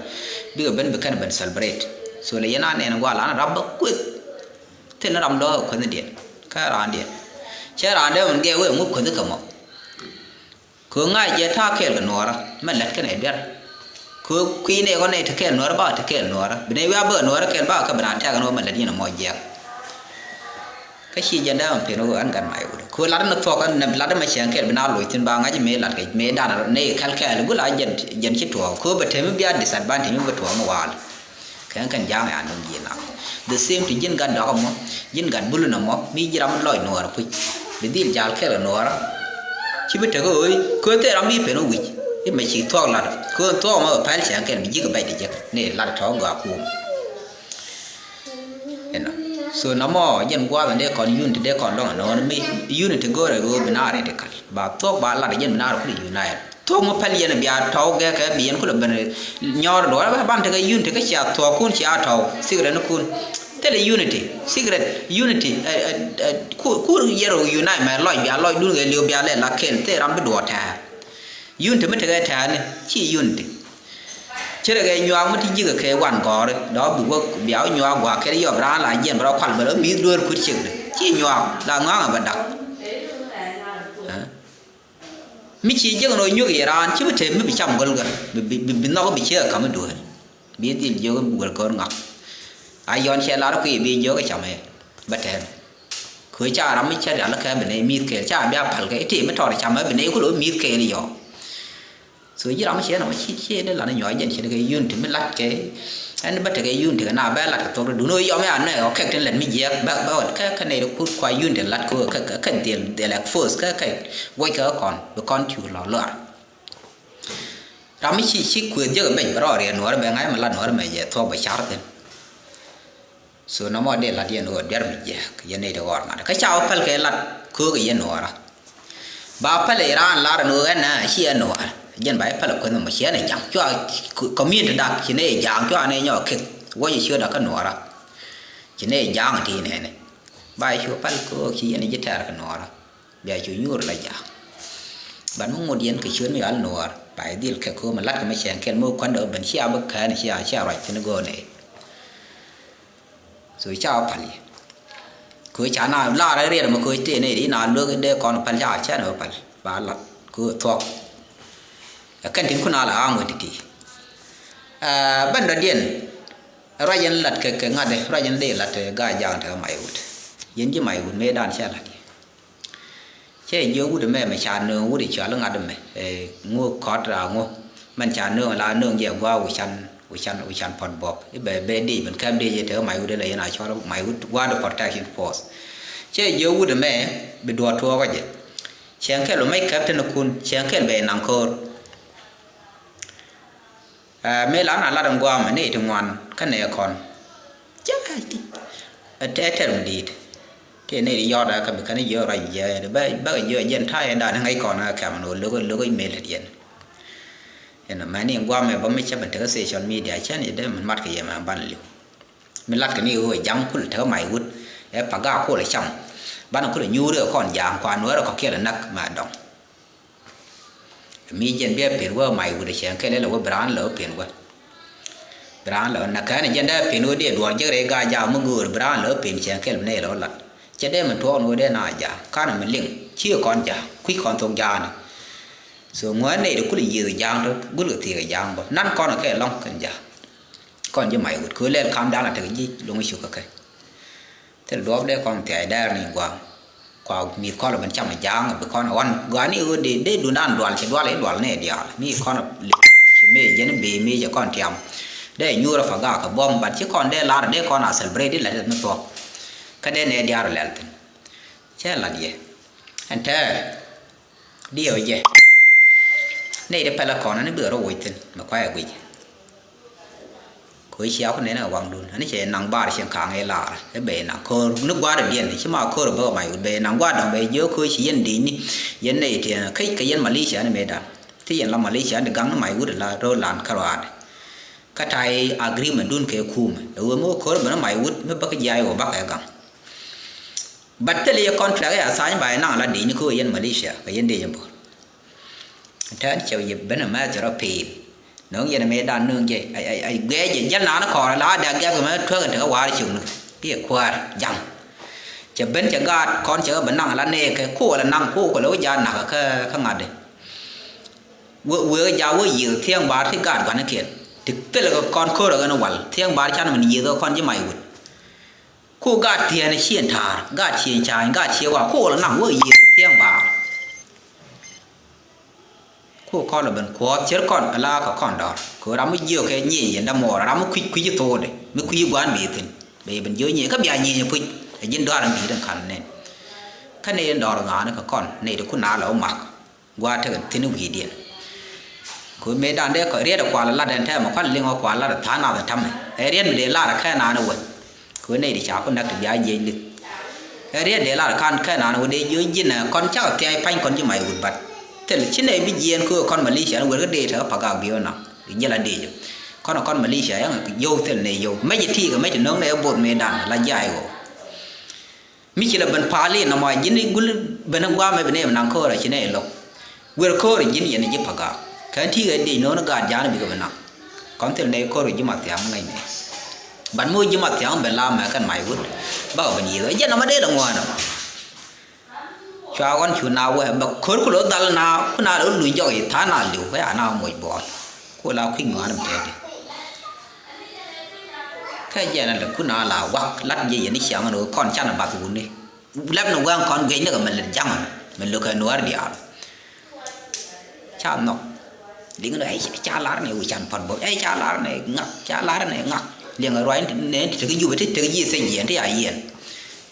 bikɛ ben bi kɛn ben celebrate. So lɛ yɛn a nɛn gua̱a̱th lan rap bä kueth. Thin ram dɔ̱ kueth ni diɛn kä raan diɛn cɛ raan dee wun gɛɛ wee ŋu kueth kɛ mɔ. Kɛ ɣöö ŋa̱c jɛ ta̱a̱ kɛɛl kɛ nuɔɔrä mɛ lät kɛnɛ duer. Kɛ ɣöö kui̱ nɛy kɔn nɛy te kɛɛl nuɔɔrä ba te kɛɛl nuɔɔrä bi nɛy wiaa bä nuɔɔrä kɛɛl ba kɛ bi na tɛk ɛn ɣöö mɛ lät yɛn ɛmɔ jiɛk. Kä ci jɛn dee mɛ pen ɣöö ɛn gat may wut kɛ ɣöö lat ɛn thuɔ̱k ɛn lat ɛmɛ cɛŋ kɛɛl bi na loc thi̱n ba ŋa̱c mëë lat kɛ mëë dan nɛy kɛl kɛɛl gula jɛn ci tuɔɔk kɛ ɣöö bɛ te mi bia disadvantage mi bɛ tuɔɔk mi waal. Kɛn kɛn ja̱a̱ŋ ya nöŋ ji̱ nak. The same to ji̱n gat dɔk ɛmɔ ji̱n gat bul nɔmɔ mi ji̱ ram lɔc nuɔɔr puc. Bi dhil jal kɛl nuɔɔr. Ci bi tek ɣöö köö thil ram bi pen wi̱c. Imɛ ci thuɔk lat köö thuɔk ɛmɔ bɛ pɛl cɛŋ kɛl bi ji̱ kɛ bɛc ti jek ni lat tɔ̱ gɔaa kum. Inɔ so nɔmɔ jɛn gua̱a̱th in dee kɔn unity dee kɔn lɔŋ ɛnɔɔni mi unity go̱o̱rɛ ɣöö bi na radical ba thuɔk ba lat jɛn bi na radical unite. Thuɔ̱k mi päl yɛn bia tɔ̱w gɛkɛ bi yɛn kulɛ ben nyɔɔr duɔ̱ɔ̱r bä ban tekɛ unity kä cia thuɔ̱ɔ̱kun cia tɔ̱w secret ni kun. Thilɛ unity secret unity. Ku yɛr unite mɛ lɔc bia lɔcdun kɛ liw bia lɛ la ken thil ram bi duɔ̱ɔ̱r tɛ̱̈ɛ̱̈. Unity mi tekɛ tɛ̱̈ɛ̱̈ni ci unity. Ce̱tkɛ nyuaak mi ti ji̱kɛ kɛ wan gɔ̱ɔ̱ri dɔ̱ bi wä bia wä nyuaak gua̱a̱k kɛn yɔp raan la jiɛn bä rɔ kual bä rɔ mi̱i̱th dueer kut ciekdɛ ci nyuaak la ŋɔ̱a̱ŋɛ bä dak. Mi ci jiäk ɛn ɣöö nyuäk yɛ raan ci bi te mi bi cam gölkä bi bi bi nhɔk bi ciek ɛ ka̱m i̱ duëël. Bi dhil jiök i̱ bi wël ko̱r ŋak. A yɔn cɛ lar kui̱ bi jiök i̱ cam ɛ bä tɛɛn. Kö ca ram mi cä rial ikä bi nɛy mi̱th kɛɛl ca bia pal kɛ i̱ tëë mi tɔɔr cam ɛ bi nɛy kulɛ wä mi̱th kɛɛl i̱ yɔɔ. So ji̱ ram mi ciɛ nɔmɔ ci ciɛ ni lan inyuɔc jɛn ci ni kɛ yun ti mi lat kɛ. Ɛn bä tekɛ yun ti kɛ na bɛ lat kɛ thok dun ɣöö yɔm ya nɛ ɣɔk kɛk tin lɛt mi jiɛk bɛ bɛ ɣɔt kɛ kɛ nɛy ti kut kua yun ti lat kɛ ɣöö kɛ kɛ kɛ dhil dhil expose kɛ kɛ wuɔc kɛ kɔn bi kɔn tiur lɔ lɔr. Ram mi ci ci kueth jek bɛc bɛ rɔɔr yɛ nuɔr bɛ ŋa̱c mi lat nuɔr mɛ jɛ thuɔk bɛ car thin. So nɔmɔ dee lat yɛn ɣöö duer mi jiɛk yɛn nɛy ti ɣɔr ŋa̱t kä ca wä päl kɛ lat köök yɛn nuɔɔrä. Ba päl iran lar ni ɣän na ci ɛ nuɔɔr jɛn ba i̱ päl kueth mɔ ci ɛn ɛ ja̱ŋ cua community dak ci nɛ ja̱ŋ cua nɛ nyɔk kek wä ci ciö dak kä nuɔɔrä. Ci nɛ ja̱ŋ ti nɛnɛ ba i̱ cu päl köök ci yɛn ji̱ tɛɛr kɛ nuɔɔrä. Bia cu nyuur la ja̱ŋ ban mi ŋut yɛn kɛ ciöt mi al nuɔɔr ba i̱ dhil kɛ köök mi lat kɛ mi cɛn kɛl mi kuändɛ ben cia bi kɛn cia cia ruac thin go̱o̱nɛ. So ca wä pal yɛ. Kö ca na lar riɛt mɛ kö tëë nɛ ri na luek dee kɔn pal ca cɛn wä pal ba lat kö thuɔk. Ɛ kɛn tin kun a la aŋ wä ti̱ti̱. Ɛ bɛn dɔ̱diɛn ruac in lat kɛ kɛ ŋa̱t dee ruac in dee lat ɛ gaa ja̱a̱ŋ tekɛ may wut. Yɛn ji̱ may wut mëë dan cɛ lat yɛ. Cɛ jiök wut ɛmɛ mɛ ca nööŋ wut i̱ cɔal iŋa̱t ɛmɛ ɛ ŋu kɔt raa ŋu. Mɛn ca nööŋ la nööŋ jɛ gua̱a̱ wi̱can wi̱can wi̱can puɔt buɔp i̱ bɛ bɛ dec ben kɛp dec i̱ te may wut ilɛ yɛn a cɔl may wut gua̱a̱ de protection force. Cɛ jiök wut ɛmɛ bi duɔt tuɔɔk ɔ jɛ. Cɛn kɛl bɛ mec kɛp tin ikun cɛn kɛl bɛ inaŋ ko̱o̱r. Ɛ mëë la na lat in gua̱a̱mɛ ni ti ŋuan kä nɛ kɔn. Cä ɛ tɛr mi di̱i̱t. Tëë ni yɔt ɛ kä bi kɛn jiö ruac jiɛ bä bä jiö jɛn ta̱a̱ yɛn da̱a̱n ŋäc kɔn ɛ kɛm ni wä lo̱k lo̱k mëë lät yɛn. Ɛn mɛ ni in gua̱a̱mɛ bä mi cä ben tekɛ social media cä ni dee mi mat kɛ yɛ mɛ ban li̱w. Mi lat kɛ ni ɣöö ja̱ŋ kul tekɛ may wut ɛ pa gaak kol ɛ cam. Ban kul ɛ nyuuri ɛ kɔn ja̱a̱ŋ kua nuäärä kɔ kiɛl ɛ näk mɛ dɔŋ. Mi jɛn bia pen wä may wut cɛn kɛl ilɛ wä bi raan lɛ wä pen wä. Bi raan lɛ wä na kɛn jɛn dee pen wä dee duɔl jek rɛy gaa jaak mi göör bi raan lɛ wä pen cɛn kɛl bi nɛy lɛ wä lat. Cɛ dee mi tuɔɔk ni wä dee na jaak kan mi liŋ ci kɔn jaak kui̱ kɔn thok jaak ni. So ŋuän nɛy ti kul yiëth jaak tɔ gul kɛ thiek jaak bä nan kɔn kɛ lɔŋ kɛn jaak. Kɔn ji̱ may wut kɛ wä lɛl kam dan a tek ji̱ loŋ cuk kɛ kɛ. Thil duɔ̱ɔ̱p dee kɔn thia̱a̱c dɛɛr ni gua̱a̱ŋ. Kua mi̱th kɔn lɛ ben cam ja̱a̱ŋ bi kɔn ɣɔn gɔaa ni ɣöö dee dee dundan dual ci dual i̱ dual ni diaal mi kɔn ci mëë jɛn bëë mëë cɛ kɔn tiam. Dee nyuur ɛ pa gaak kɛ buɔ̱m bat ci kɔn dee lar dee kɔn a celebrate i̱ lät ni thuɔ̱k. Kä dee nɛ diaal lɛl thin cɛ lat yɛ ɛn tɛɛ. Diɛw jɛ. Nɛy ti pɛlɛ kɔn ani bikɛ rɔ woc thi̱n mɛ kuay a guic. Kɛ cia ku nɛn ɛ waŋdun ani cɛ naŋ bar cieŋ kaŋ i̱ lar i̱ bɛ naŋ ko̱r ni gua̱a̱r diɛn ci ma ko̱r bä ma yut bɛ naŋ gua̱a̱r dɔŋ bɛ jiök ko̱r ci yɛn di̱cni. Yɛn nɛy ti kä kɛ yɛn Malaysia ni mëëdan ti yɛn la Malaysia ni gaŋ ni ma yut la ro̱o̱ lan kärɔaad. Kä ta̱a̱ agreement dun kɛ kumɛ ɛ wee mi wä ko̱r bä ni ma yut mi bä kä jiay wä bakɛ gaŋ. But thil yɛ contract ɛ a tha̱a̱ny ba yɛ naŋ la di̱cni ko̱r yɛn Malaysia kɛ yɛn di̱c ɛ bo̱r. Tɛn cɛ yɛ ben a mɛth cɛ rɔ pil. No̱o̱ŋ yɛn a mëë dan no̱o̱ŋ jɛ ay ay ay guɛɛ jɛ jäl naan kɔɔr la da gɛk mɛ tuäk in te kä waar cök ni. I̱ kuäär ja̱ŋ. Cɛ ben cɛ gaat kɔn cɛ kä ben naŋ la nɛɛkɛ ko̱o̱l a naŋ ko̱o̱l kɛ lɛ wä jaat nakä kä kä ŋa̱tdɛ. Wee wee kä jaat wä yiëë thiäŋ baar ti gaat gua̱nikiɛn ti thilɛ kɛ kɔn ko̱r a ɣän wal thiäŋ baar can min yiëë kɛ kɔn ji̱ may wut. Ku gaat thieen ciën ta̱a̱r, gaat ciën ca̱a̱ny, gaat cië wa ku ɣöl naŋ wä yiëë thiäŋ baar. Ku kɔn lɛ ben kuɔɔth cir kɔn ala kɛ kɔn dɔ̱r kɛ ram mi jiök kɛ nyieny yɛn dämuɔɔr ram mi kui̱c kui̱c i̱ tho̱o̱dɛ mi kui̱c i̱ gua̱a̱n bi̱i̱ thi̱n. Bɛ yɛ ben jiök nyieny kä bia nyieny i̱ puc ɛ ji̱n dɔ̱a̱r in bi̱i̱t in ka̱n nɛn. Kä nɛy in dɔ̱r ŋa̱a̱n kɛ kɔn nɛy ti kun a lɛ wä mak. Gua̱a̱r tekɛ thi̱n wi̱i̱diɛn. Kɛ ɣöö mëëdan dee kɔ riɛt ɛ kual ɛ lat ɛn tɛmɛ kual liŋ ɛ kual lat ɛ tha̱a̱ŋ nath ɛ ta̱mɛ. Ɛ riɛt mi dee lar ɛ kɛn naan ɛ wä. Kɛ ɣöö nɛy ti ca ku näk ti bia jiɛc li̱th. Ɛ riɛt dee lar ɛ ka̱n kɛn naan ɛ wä dee jiö ji̱n ɛ kɔn cakɛ thia̱a̱c pa̱ny kɔn ji̱ may wut bat. Thil ci nɛy bi jiɛɛn kɛ ɣöö kɔn Malaysia ni wer kä dee tekɛ pa̱k gak bi ɣä naŋ. Jiɛl a dee jɛ. Kɔn ɛ kɔn Malaysia yaŋ ɛ yio̱w thil nɛy yio̱w. Mec ɛ ti̱i̱ kɛ mec ti no̱o̱ŋ nɛy ɛ bo̱o̱th mëëdan ɛ la jiay ɣöö. Mi ci la ben pa̱a̱l in nɔmɔ a ji̱n i̱ gul ben i̱ gua̱a̱mɛ bi nɛy bi naŋ ko̱o̱r a ci nɛy lo̱k. Wer ko̱o̱r a ji̱n yɛn a ji̱ pa̱k gaak. Kɛn ti̱i̱ kɛ diec no̱o̱n i̱ gaat ja̱a̱n bikɛ bi naŋ. Kɔn thil nɛy ko̱o̱r a ji̱ ma thia̱a̱ŋ ŋäcnɛ. Bat mi wä ji̱ ma thia̱a̱ŋ ben la mɛ kɛn may wut. Bakɛ ben yiëth ɛ jɛn nɔmɔ dee la ŋuäänä. Cua ɣɔn cu na wee bɛ ko̱r ku lo̱ dhal na ku na lo̱ luny jɔk i̱ tha̱a̱ŋ na li̱w kä ya na moc buɔɔl. Ku la kui̱ ŋɔaani mi tɛɛdi. Kä jɛn a lɛ ku na la wak lat jɛ yɛn i̱ ciaŋ ni kɔn canɛ bath wuni. Lɛp ni wɛŋ kɔn guic ni kɛ mɛ lät jaŋ ni mɛ lo̱kɛ nuäär diaal. Ca nhɔk. Liŋ ni ɛ ca lar ni wi̱i̱ can pɔt bop ɛ ca lar ni ŋak ca lar ni ŋak. Liŋ a ruac ni ti tek ji̱ wä ti tek ji̱ thec yɛn ti a yɛn.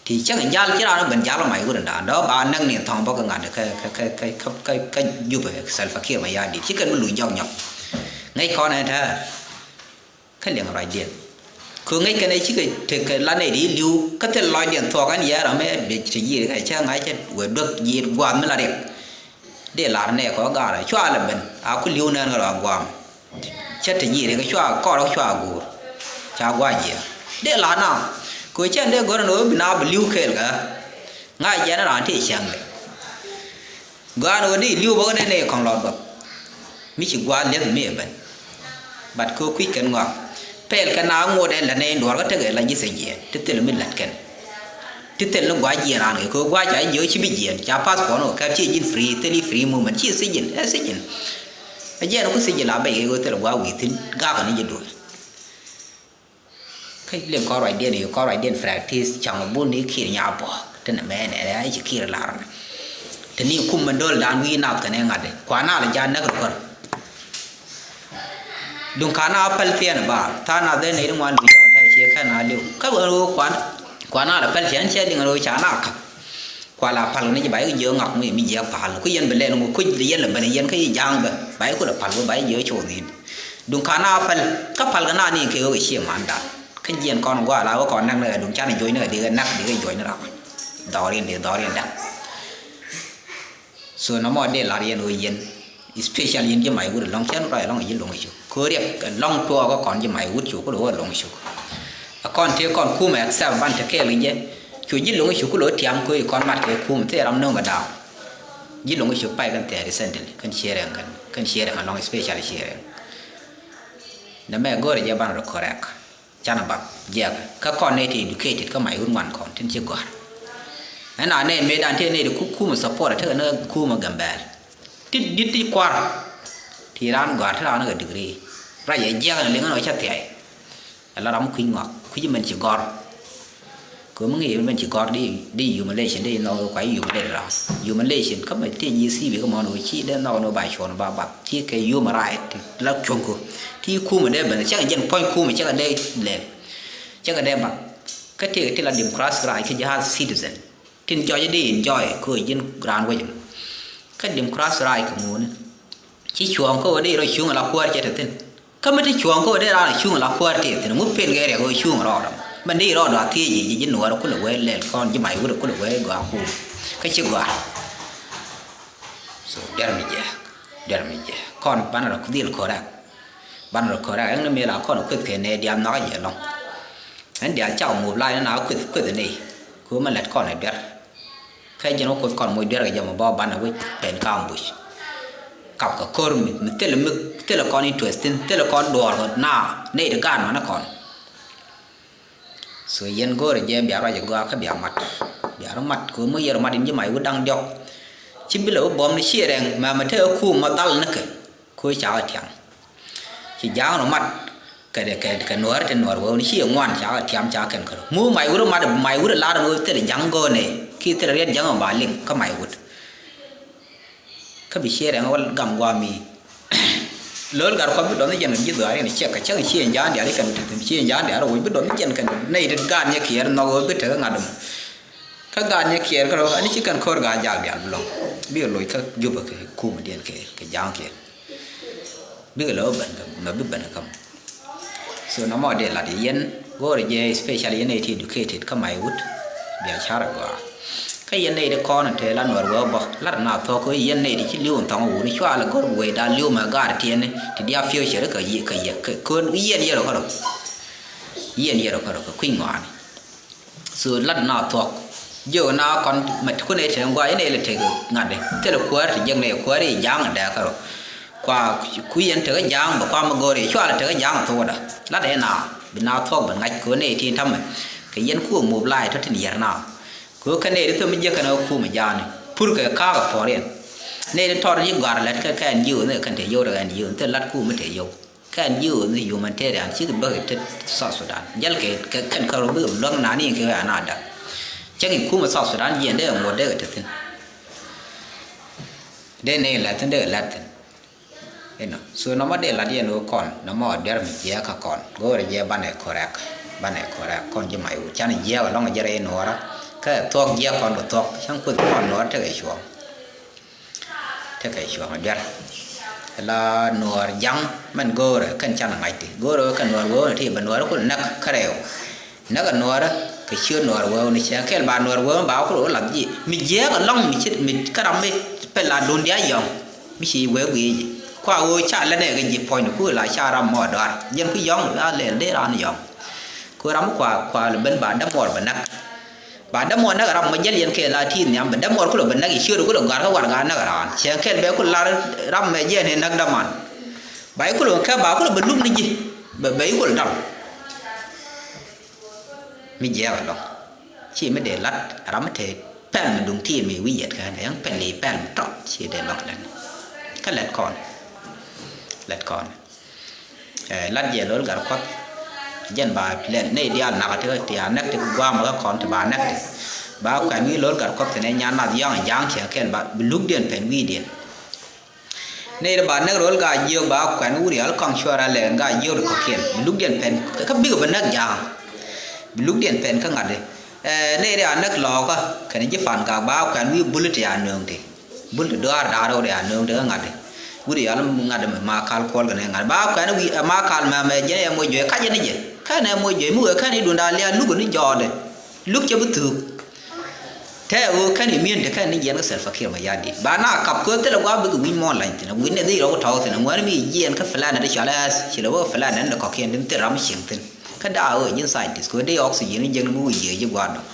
Ti cäŋ in jal ci raan ben jal mac wut in daan dɔ̱ ba näk ni thɔŋ bä kä ŋa̱t kä kä kä kä kä kä Jubɛ Salva Kiir Mayardit ci kɛn mi luc jɔk nyɔk. Ŋäc kɔn ɛn tɛ̈ kä liɛŋ ruacdiɛn. Kö ŋäc kɛn ɛ cikɛ tek kɛ la nɛy di li̱w kä thil lɔcdiɛn thuɔɔk ɛn yɛ ram ɛ biec te yiëër kɛ cä ŋa̱c cä wee duäk jiëët gua̱a̱th mi la riɛk. Dee lar nɛɛk kɔ gaarɛ cua lɛ ben a ku li̱w nɛn kɛ rɔ a guam. Cä te ji̱ rik cua kɔr cua guur. Ca gua̱c jiɛ dee lar na. Kɛ cɛn dee go̱r ni wee bi na bi li̱w kɛɛl kɛ. Ŋa̱c jɛn raan ti cäŋ dee. Gua̱a̱n wee ni li̱w bä kä dee nɛɛk kɔŋ lɔt bä. Mi ci gua̱a̱th li̱eth mi ɛ ben. But kɛ kui̱c kɛn ŋɔak pɛl kɛn a ŋot ɛn lät nɛy duɔ̱ɔ̱r kä tekɛ la ji̱ thil jiɛɛn ti thil mi lät kɛn. Ti thil ni gua̱a̱c jiɛɛn raan kɛ kɛ gua̱a̱c ca ji̱ jiök ci bi jiɛɛn ca passport ni kɛ kɛp ci ji̱n free thil i̱ free movement ci thijin ɛ thijin. Ɛ jiɛɛn ku thijin la bɛc kɛ kɛ thil gua̱a̱c wi̱i̱ thi̱n gakɛ ni ji̱ duɔ̱ɔ̱r. Kä liŋ kɔn ruacdiɛn i̱ kɔn ruacdiɛn practice caŋ bun i̱ Kiir nya buɔ̱k. Ti nɛ mɛnɛ ɛ ci Kiir lar nɛ. Ti ni kum mɛ do̱l dan wi̱i̱ nath kɛn ɛ ŋa̱t i̱ kuan nal ɛ ja̱ näk rɔ kɔr. Duŋ ka̱n a päl thiɛn ba tha̱a̱ŋ nath dee nɛy ti ŋuan duŋ jɔɔn tɛ̈ ciɛ kɛn a li̱w kä ɣän ɣöö kuan. Kuan nal ɛ päl thiɛn cɛ liŋ ɣän ɣöö ca na ka̱p. Kua la pal ni ji̱ ba ji̱ jiök ŋak mi mi jiäk pal ku yɛn bi lɛl ŋu kuc yɛn lɛ ben yɛn kä ji̱ ja̱a̱ŋ bä ba ji̱ ku lɛ pal bä ba ji̱ jiök coth yi̱n. Duŋ ka̱n a pal kä pal kɛ na ni kɛ ɣöö kɛ cie man dan kä jiɛn kɔn gua̱a̱ la wä kɔn näk ni kɛ duŋ canɛ juɔc ni kɛ dikɛ näk dikɛ juɔc ni ram. Dhɔriɛn dee dhɔriɛn da̱k. So nɔmɔ dee lar yɛn ɣöö yɛn special yɛn ji̱ may wut ɛlɔ̱ŋ cɛn rɔy ɛlɔ̱ŋ ji̱ lo̱ŋ cuk ko̱riɛk ɛlɔ̱ŋ tuɔɔk kä kɔn ji̱ may wut cuk ku lo̱ wä lo̱ŋ cuk. Ɛ kɔn tëë kɔn kumɛ accept ban te kɛɛl kɛ jɛ. Cu ji̱ lo̱ŋ cuk ku lo̱ tiam kö i̱ kɔn mat kɛ kum thil ram no̱o̱ŋ kɛ da̱a̱k. Ji̱ lo̱ŋ cuk pay kɛn thɛɛr recently kɛn ciɛ rɛŋ kɛn kɛn ciɛ rɛŋ ɛlɔ̱ŋ special ciɛ rɛŋ. Nɛ mɛ go̱rɛ jɛ ban rɔ correct. Canɛ bak jiɛk kä kɔn nɛ ti educated kä may wut ŋuan kɔn tin ci gɔ̱a̱r. Ɛn a nɛ mëë dan ti nɛ ti ku kumɛ support tekɛ ni kumɛ Gambɛl. Ti dit ti kuar. Ti raan gɔ̱a̱r ti raan kɛ degree. Ruacɛ jiɛk ni liŋ ɛn ɔ cä thiay. Ɛ la ram mi kui̱c ŋɔak kui̱c mɛn ci gɔ̱r. Kɛ mi ŋi̱i̱c mɛn ci gɔ̱r di di humiliation di nhɔk kua humiliate ram. Humiliation kä mɛ ti nyi thibi kä mɔn wä ci dee nhɔk ni wä ba cuɔn ba bath ci kɛ human right ti la cuɔ̱ŋ ko. Ti kumɛ dee ben cɛ kɛ jɛn puɔ̱ny kumɛ cɛ kɛ dee lɛl. Cɛ kɛ dee bath kä ti kɛ ti la democratic right kä jɛ as citizen. Tin jɔc di enjoy kɛ ji̱n raan wecɛ. Kä democratic right kɛ ŋuni. Ci cuɔ̱ɔ̱ŋ kä ɣöö dee rɔ cuŋ ala kuäär cɛ te thi̱n. Kä mi te cuɔ̱ɔ̱ŋ kä ɣöö dee raan cuŋ ala kuäär te thi̱n, ŋu pen kɛ riɛk ɣöö cuŋ rɔɔdɛ. Mɛn dee rɔɔdɛ a thiec ji̱, ji̱ nuäärä kulɛ wee lɛl kɔn, ji̱ may wut kulɛ wee gɔaa kum. Kä ci gɔaa. So, duer mi jiääk, duer mi jiääk. Kɔn banɛ rɔ dhil correct. Banɛ rɔ correct, ɛn ni mëë la kɔn kueth kɛ nɛy diaal nhɔakä jɛ ɛlɔ̱ŋ. Ɛn diaal cakɔ mop la ɛn na kueth, kueth nɛy. Kɛ ɣöö mɛ lät kɔn ɛ duer. Kä jɛn wä kuoth kɔn moc duer kɛ jɛ mɔ bä banɛ wec pɛn ka ambush. Kap kɛ ko̱r mi, mi thilɛ mi, thilɛ kɔn interest thi̱n, thilɛ kɔn duɔɔr kɛ na, nɛy ti gaat manɛ kɔn. So yɛn go̱o̱rɛ jɛ bia ruac ɛ gɔaa kä bia mat. Bia rɔ mat kɛ ɣöö mi yɛn rɔ mat in ji̱ may wut da̱ŋ diɔ̱k. Ci bi lɛ wä buɔ̱m ni ciɛ rɛŋ mɛ mɛ te ɛ kum ma dhal ni kɛ. Kɛ ɣöö ca ɣä tiaŋ. Ci ja̱a̱ŋ rɔ mat kɛ, kɛ, kɛ nuäär ti nuäär wee wun ci ŋuan ca kɛ tiam ca kɛn kärɔ. Mu may wut mat, may wut lar wee thil ja̱ŋ go̱o̱nɛ. Ki thil riet ja̱ŋ ba liŋ kä may wut. Kä bi ciɛ rɛŋ wä gam guami. Lo̱l gat kɔp bi dɔn ni jɛn kɛn ji̱ dhuaar in ciɛk kɛ cäŋ ciɛ ja̱a̱ŋ diaal ikɛn ti thi̱n ciɛ ja̱a̱ŋ diaal rɔ woc bi dɔn ni jɛn kɛn nɛy ti gaat nyɛ kiɛɛr nhɔk wee bi tekɛ ŋa̱t däm. Kä gaat nyɛ kiɛɛr kärɔ ani ci kɛn ko̱r gaat jaak diaal bi lɔŋ. Bikɛ loc kä Jubɛ kɛ kumä diɛn kɛ, kɛ ja̱a̱ŋ kiɛɛr. Bikɛ lɛ wä ben kɛ mɛ bi ben kɛ käm. So nɔmɔ dee lat yɛn go̱o̱rɛ jɛ, especially yɛn nɛy ti educated kä may wut. Bia car a gɔaa. Kä yɛn nɛy ti kɔn te la nuɔr wee bä lat na thuɔ̱k kä yɛn nɛy ti ci li̱w in thɔŋ wuni cua lɛ go̱r wecdan li̱w mɛ gaat tiɛni ti dia future kä yɛ, kä yɛ, kä kön yɛn yɛr ɔ kärɔ. Yɛn yɛr ɔ kärɔ kɛ kui̱ny ŋɔaani. So lat na thuɔ̱k. Jiök na kɔn mɛ ti kun ɛ tɛn gua in ɛ lɛ tek ŋa̱t dɛ. Thilɛ kuäär ti jiäk nɛ kuäär i̱ ja̱a̱ŋ dɛ kärɔ. Kua ku yɛn tek ja̱a̱ŋ bɛ kua mɛ go̱o̱r i̱ cua lɛ tek ja̱a̱ŋ thuɔ̱kda. Lat ɛ na bi na thuɔ̱k bɛ ŋa̱c kɛ ɣöö nɛ ti tamɛ. Kɛ yɛn ku mop la̱a̱c tɔ̱ tin yɛr na. Kɛ ɣöö kɛ nɛ ti thom jiäk kɛn ɣä kumɛ ja̱a̱ni. Pur kɛ ka̱a̱k ɛ puɔ̱r yɛn. Nɛ ti tɔɔr ji̱ gɔ̱a̱r lät kɛ kɛn jiök ni kɛn te yio̱w rɛ kɛn jiök ni thil lat kumɛ te yio̱w. Kɛn ji̱ ɣöö ni humanitarian cikɛ bäk tet South Sudan. Jälkɛ kɛ kɛn kärɔ bikɛ luäŋ nani kɛ ɣöö ana da̱k. Cäŋ i̱ kumɛ South Sudan jiɛn dee ŋuɔ̱t dee kɛ te thi̱n. Dee ni lät thi̱n dee kɛ lät thi̱n. Inɔ. So nɔmɔ dee lat yɛn ɣöö kɔn nɔmɔ duer mi jiɛɛk kä kɔn. Go̱o̱rɛ jɛ banɛ correct. Banɛ correct kɔn ji̱ may wut canɛ jiɛɛk ɛlɔ̱ŋ jɛ rɛy nuɔɔrä. Kä thuɔ̱k jiɛɛk kɔn kɛ thuɔ̱k. Cäŋ kueth kɔn nuɔɔrä tekɛ cuɔ̱ɔ̱ŋ. Tekɛ cuɔ̱ŋ a duer. La nuɔɔr ja̱ŋ mɛn go̱o̱rɛ kɛn can ŋa̱c ti go̱o̱rɛ kɛn nuɔɔr wee wä ni ti bɛ nuɔɔr kul näk kärɛw. Näk a nuɔɔr kɛ ciöt nuɔɔr wee wä ni cɛ kɛl ba nuɔɔr wee wä ba kul wä lath ji̱ mi jiɛɛk a lɔŋ mi ci mi käram mi pɛl a duŋ dia yɔŋ. Mi ci wee guiy ji̱ kua wee ca lɛ nɛ kɛ ji̱ puɔ̱ny ni ku la ca ram mɔ dɔar jiɛn ku yɔŋ a lɛl dee ran yɔŋ. Ku ram kua kua lɛ ben ba dämuɔɔr bɛ näk. Ba dämuɔɔr näk ram mɔ jäl yɛn kɛ la ti nhiam bɛ dämuɔɔr kulɛ bɛ näk i̱ ciöt kulɛ gɔ̱a̱r kä warɛga näk raan cɛ kɛl bɛ kulɛ lar ram mɛ jiɛn i̱ näk däman. Ba i̱ kulɛ kɛ ba kulɛ bɛ luk ni ji̱ bɛ bɛ i̱ kulɛ dam. Mi jiɛɛk ɛlɔ̱ŋ ci mi dee lat ram mi te pɛl mi duŋ ti mi wi̱i̱ yɛt kɛn ɛn pɛl i̱ pɛl mi tɔt ci dee lɔ̱ŋ lɛn. Kä lɛt kɔn lɛt kɔn. Ɛ, lat jɛ lo̱l gat kuɔth. Jɛn ba lɛl nɛy diaal nakä ti ti a näk ti gua̱a̱mä kä kɔn ti ba näk ti. Ba kuɛn wi̱i̱ lo̱l gat kuɔth kɛnɛ nyan nath yɔ̱a̱ŋ ja̱a̱ŋ cɛ kɛl ba bi lukdiɛn pɛn wi̱i̱diɛn. Nɛy ti ba näk ro̱l gaa jiök ba kuɛn wi̱i̱ rial kɔŋ cuɔr a lɛ gaa jiök ti kɔ̱kiɛn bi lukdiɛn pɛn kä bikɛ bi näk ja̱a̱ŋ. Bi lukdiɛn pɛn kä ŋa̱t di. Ɛ, nɛy ti a näk lɔɔkä kɛnɛ ji̱ pan gak ba kuɛn wi̱i̱ bul ti a nööŋ ti. Bul ti dɔaar da̱a̱r rɛw ria nööŋ ti kä ŋa̱t. Wut yɔal ŋa̱t mɛ ma kal kuɔl kɛnɛ ŋa̱t ba kuɛn wi̱i̱ ɛ ma kal mɛ mɛ jɛn ɛ moc juɔc kac ni jɛ kɛn ɛ moc juɔc mi wee kɛn idun da̱a̱ lia̱a̱ luk ni jɔɔdɛ. Luk cɛ bi thuuk. Tɛ ɣöö kɛn immune ti kɛn ni jiɛn kä Salva Kiir Mayardit ba na kap köö thilɛ gua̱a̱ bikɛ wi̱c muɔ̱ɔ̱n lany thi̱n wi̱c ni dhic rɔk tɔ̱ɔ̱k thi̱n ŋuäär mi jiɛn kä planet ti cɔal ɛ earth ci lɛ wä planet ni kɔ̱kiɛn tin thil ram cieŋ thi̱n. Kä da̱a̱ ɣöö ji̱n scientist köö dee oxygen ni jiɛn mi wi̱i̱ jiɛc ji̱ gua̱a̱r dɔ̱ŋ.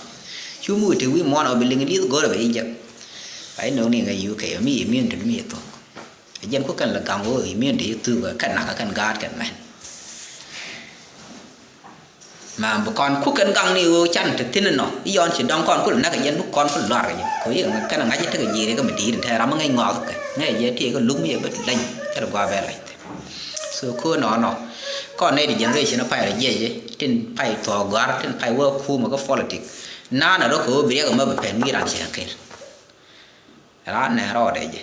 Cu mi wä te wi̱i̱ muɔ̱ɔ̱n ɔ bi liŋ li̱th go̱rɛ bɛ ji̱ jek. Ba ji̱ no̱o̱ŋ ni ŋäc U K mi immune ti mi thuɔ̱k. Ɛ jɛn ku kɛn lɛ gaŋ ɣöö immune ti ji̱ thuuk kɛn nakä kɛn gaat kɛn mɛn. Ma bi kɔn ku kɛn gaŋ ni ɣöö can te thi̱n inɔ i̱ yɔn ci dɔ̱ŋ kɔn ku lɛ näk ɛ jɛn bi kɔn ku lɛ luaar kɛ jɛ kɛ ɣöö i̱ kɛn ɛ ŋa̱c i̱ tekɛ ji̱ rikɛ mi di̱i̱t in te ram mi ŋäc ŋɔak kɛ ŋäc ɛ jɛ ti kɛ luk mi jɛ bi leny thil gua̱a̱ bɛ leny thi̱n. So köö nɔɔnɔ kɔn nɛy ti generation pay rɔ jiɛc tin pay thuɔɔk gɔ̱a̱r tin pay wä kumä kä politic. Naan a rɔ kɛ ɣöö bi riɛk ɛmɛ bi pɛn wi̱i̱ ran cɛ kɛl. Raan nɛn rɔɔdɛ jɛ.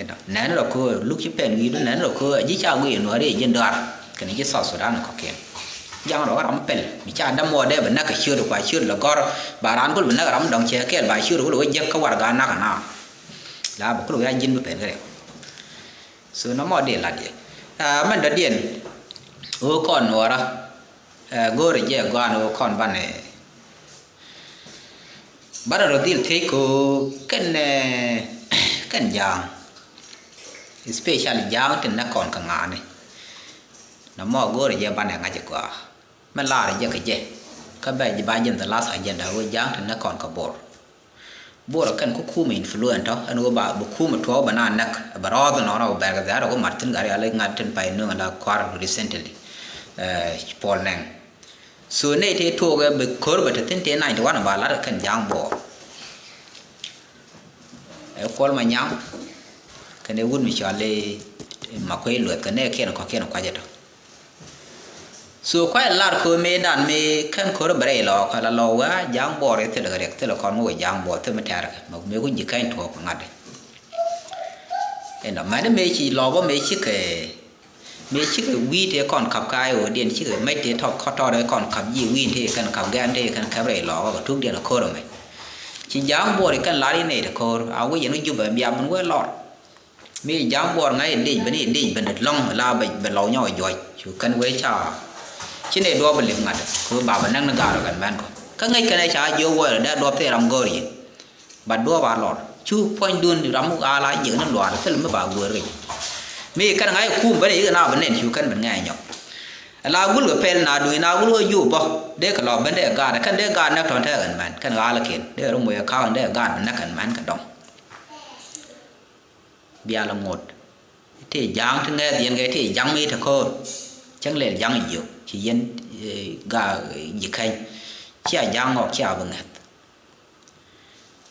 Inɔ nɛn rɔ kɛ ɣöö luk ci pɛn wi̱i̱du nɛn rɔ kɛ ɣöö a ji̱ ca guiy nuɔ̱ɔ̱ri ɛ ji̱ dɔaar kɛnɛ ji̱ South Sudan kɔ̱kiɛn. Jaŋ rɔ ram pɛl mi ca dämuɔɔdɛ bi näk kɛ ciöt kua ciöt lɛ gɔ̱r ba raan kul bi näk ram dɔ̱ŋ cɛ kɛɛl ba ciöt kul wä jek kä warɛga nak ɛna. La bi kul wä ya ji̱n bi pɛn kɛ rɛw. So nɔmɔ dee lat yɛ. Aa, mɛn dɔ̱diɛn ɣöö kɔn nuɔɔrä, aa, go̱o̱rɛ jɛ gɔaan ɣöö kɔn banɛ, banɛ rɔ dhil thiec kɛ ɣöö kɛn, aa, kɛn ja̱a̱ŋ, especially ja̱a̱ŋ tin nɛ kɔn kɛ ŋa̱a̱ni. Nɔmɔ go̱o̱rɛ jɛ banɛ ŋa̱c ɛ gɔaa. Mɛ laarɛ jɛ kɛ jɛ kä bɛ ba jɛn the last agenda ɣöö ja̱a̱ŋ tin nɛ kɔn kɛ Bor. Bor ɛ kɛn kä kumɛ influence tɔ ɛn ɣöö ba bi kumɛ tuɔɔk bɛ na näk bɛ rɔɔth nɔnɔ bɛ bɛr kɛ dhɛr ɣöö mat thin gari alɛ ŋa̱t tin pay nuŋ la kuar recently, ɛ, Paul Nɛŋ. So nɛy tëë tuɔɔk ɛ bi ko̱r bɛ te thin tëë ninety one ba lat kɛ kɛn ja̱a̱ŋ Bor. Ɛ Kuɔl Manyaŋ kɛnɛ wut mi cɔal i̱ Makuei Lueth kɛnɛ kiɛn kɔ̱kiɛn kuacɛ tɔ. So kuay lar kɛ mëëdan mi kɛn ko̱r bɛ rɛy lɔ kɛ la lɔ wä ja̱a̱ŋ Bor i̱ thilɛ kɛ riɛk thilɛ kɔn mi wä ja̱a̱ŋ Bor thilɛ mi tɛ̈r kɛ mɛ mi ku ji̱ kɛny tuɔɔk kɛ ŋa̱t. Inɔ mɛn mëë ci lɔ bä mëë cikɛ mëë cikɛ wi̱i̱ tëë kɔn ka̱p ka i̱ ɣöö diɛn cikɛ mec tëë tɔt kɔt tɔt kɔn ka̱p ji̱ wi̱i̱ tëë kɛn ka̱p gɛn tëë kɛn kɛp rɛy lɔ kɛ tukdiɛn ko̱r mɛ. Ci ja̱a̱ŋ Bor i̱ kɛn lar i̱ nɛy ti ko̱r a wec yɛn wä Jubɛ bia ben wee lɔr. Mi ja̱a̱ŋ Bor ŋa̱c i̱ dec ben i̱ dec ben det lɔ̱ŋ la bɛ bɛ lɔw nyɔk i̱ juɔc cu kɛn wee ca. Ci nɛy duɔɔp bi lip ŋa̱t kɛ ɣöö ba bɛ näk ni ga̱a̱r ɔ kɛn mɛn kɔ kä ŋäc kɛn ɛ ca jiök wee rɔ dee duɔɔp thil ram go̱o̱r yic. Ba duɔɔp a lɔr cu puɔ̱nydun ram muk a la jiɛk ni luaar thil mi ba gueer kɛ. Mi kɛn ŋa̱c i̱ kum ben i̱ yik na bi nɛn cu kɛn ben ŋɛ̈ɛ̈c nyɔk. Ala gul kɛ pɛl na duŋ na gul wä jup bä dee kɛ lɔ ben dee gaat kɛn dee gaat näk tɔ̱n tɛɛk ɛn mɛn kɛn ɣaal kɛn dee rɔ moc ɛ ka̱a̱k ɛn dee gaat bi näk ɛn mɛn kɛ dɔŋ. Bia lɛ ŋot. Tëë ja̱a̱ŋ ti ŋɛɛth yɛn kɛ tëë ja̱ŋ mi te ko̱o̱r. Cäŋ lɛl ja̱ŋ jiök ci yɛn, eh, ga, eh, ji̱ kɛny. Cia ja̱ŋ ŋɔk cia bi ŋɛth.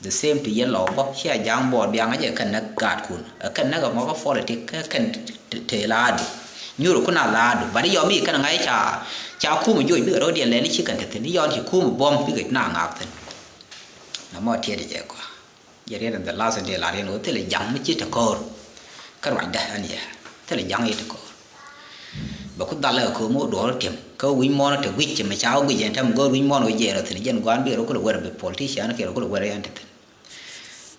The same to yɛn lɔ bä cia ja̱ŋ Bor biaŋ a jɛ kɛn näk gaatkun. Ɛ kɛn näk ɛmɔ kä politik kä kɛn te, te laadu. Nyuur kun a laadu. But yɔm i̱ kɛn ŋa̱c ca, ca kum joc bikɛ ro̱diɛn lɛl i̱ ci kɛn te thi̱n. I̱ yɔn ci kum buɔ̱m bikɛ na ŋaak thi̱n. Namɔ tiɛt jɛ kɔa. Jɛ riet in the last day la riet in wä thilɛ ja̱ŋ mi ci te ko̱o̱r. Kä ruacdä ɛn yɛ thilɛ ja̱ŋ i̱ te ko̱o̱r. Bɛ ku dhal ɛ ko̱o̱m wä duɔɔr ti̱em kä wi̱c muɔ̱ɔ̱n te guic cɛ mɛ ca wä guic ɛn tɛm go̱o̱r wi̱c muɔ̱ɔ̱n wä jiɛɛr ɔ thi̱n jɛn gua̱a̱n bi rɔ kulɛ wär bi politician kiɛ rɔ kulɛ wär ɛn te thi̱n.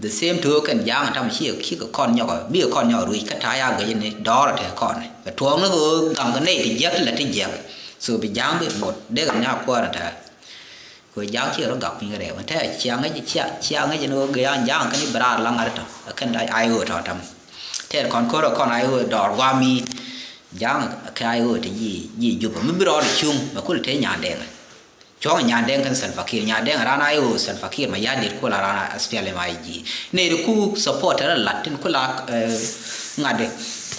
The same to kɛn ja̱a̱ŋ tam ci ɛ ki kɛ kɔn nyɔk ɛ bi kɛ kɔn nyɔk ruic kä ta̱a̱ ya guic ni dɔɔr ɛ te kɔn ɛ tuɔɔk ni kɛ ɣöö gaŋ kɛ nɛy ti jiäk ti lɛ ti jiäk. So bi ja̱a̱ŋ bi ŋot dee kɛ nya kuäär ɛ tɛ̈ɛ̈. Kɛ ja̱a̱ŋ ciɛ rɔ gak piny kɛ rɛw ɛn tɛ̈ ciaŋ ŋäc ciaŋ ciaŋ ŋäc ɛn ɣöö gɛ ja̱a̱ŋ kɛn i̱ bi raar la ŋa̱t tɔ̱ ɛ kɛn da̱c ay ɣöö tɔ̱ tam. Tɛɛr kɔn ko̱r ɛ kɔn ay ɣöö dɔɔr gua̱a̱m i̱ ja̱a̱ŋ kɛ ay ɣöö te ji̱ ji̱ Jubɛ mi bi rɔɔd cuŋ mɛ kulɛ te Nyandɛŋ. Cuɔ̱ŋ Nyandɛŋ kɛn Salva Kiir Nyandɛŋ raan ay ɣöö Salva Kiir mɛ ya̱ diet kula raan a S P L M I G. Nɛy ti ku support tɛn lat tin kula, eh, ŋa̱t di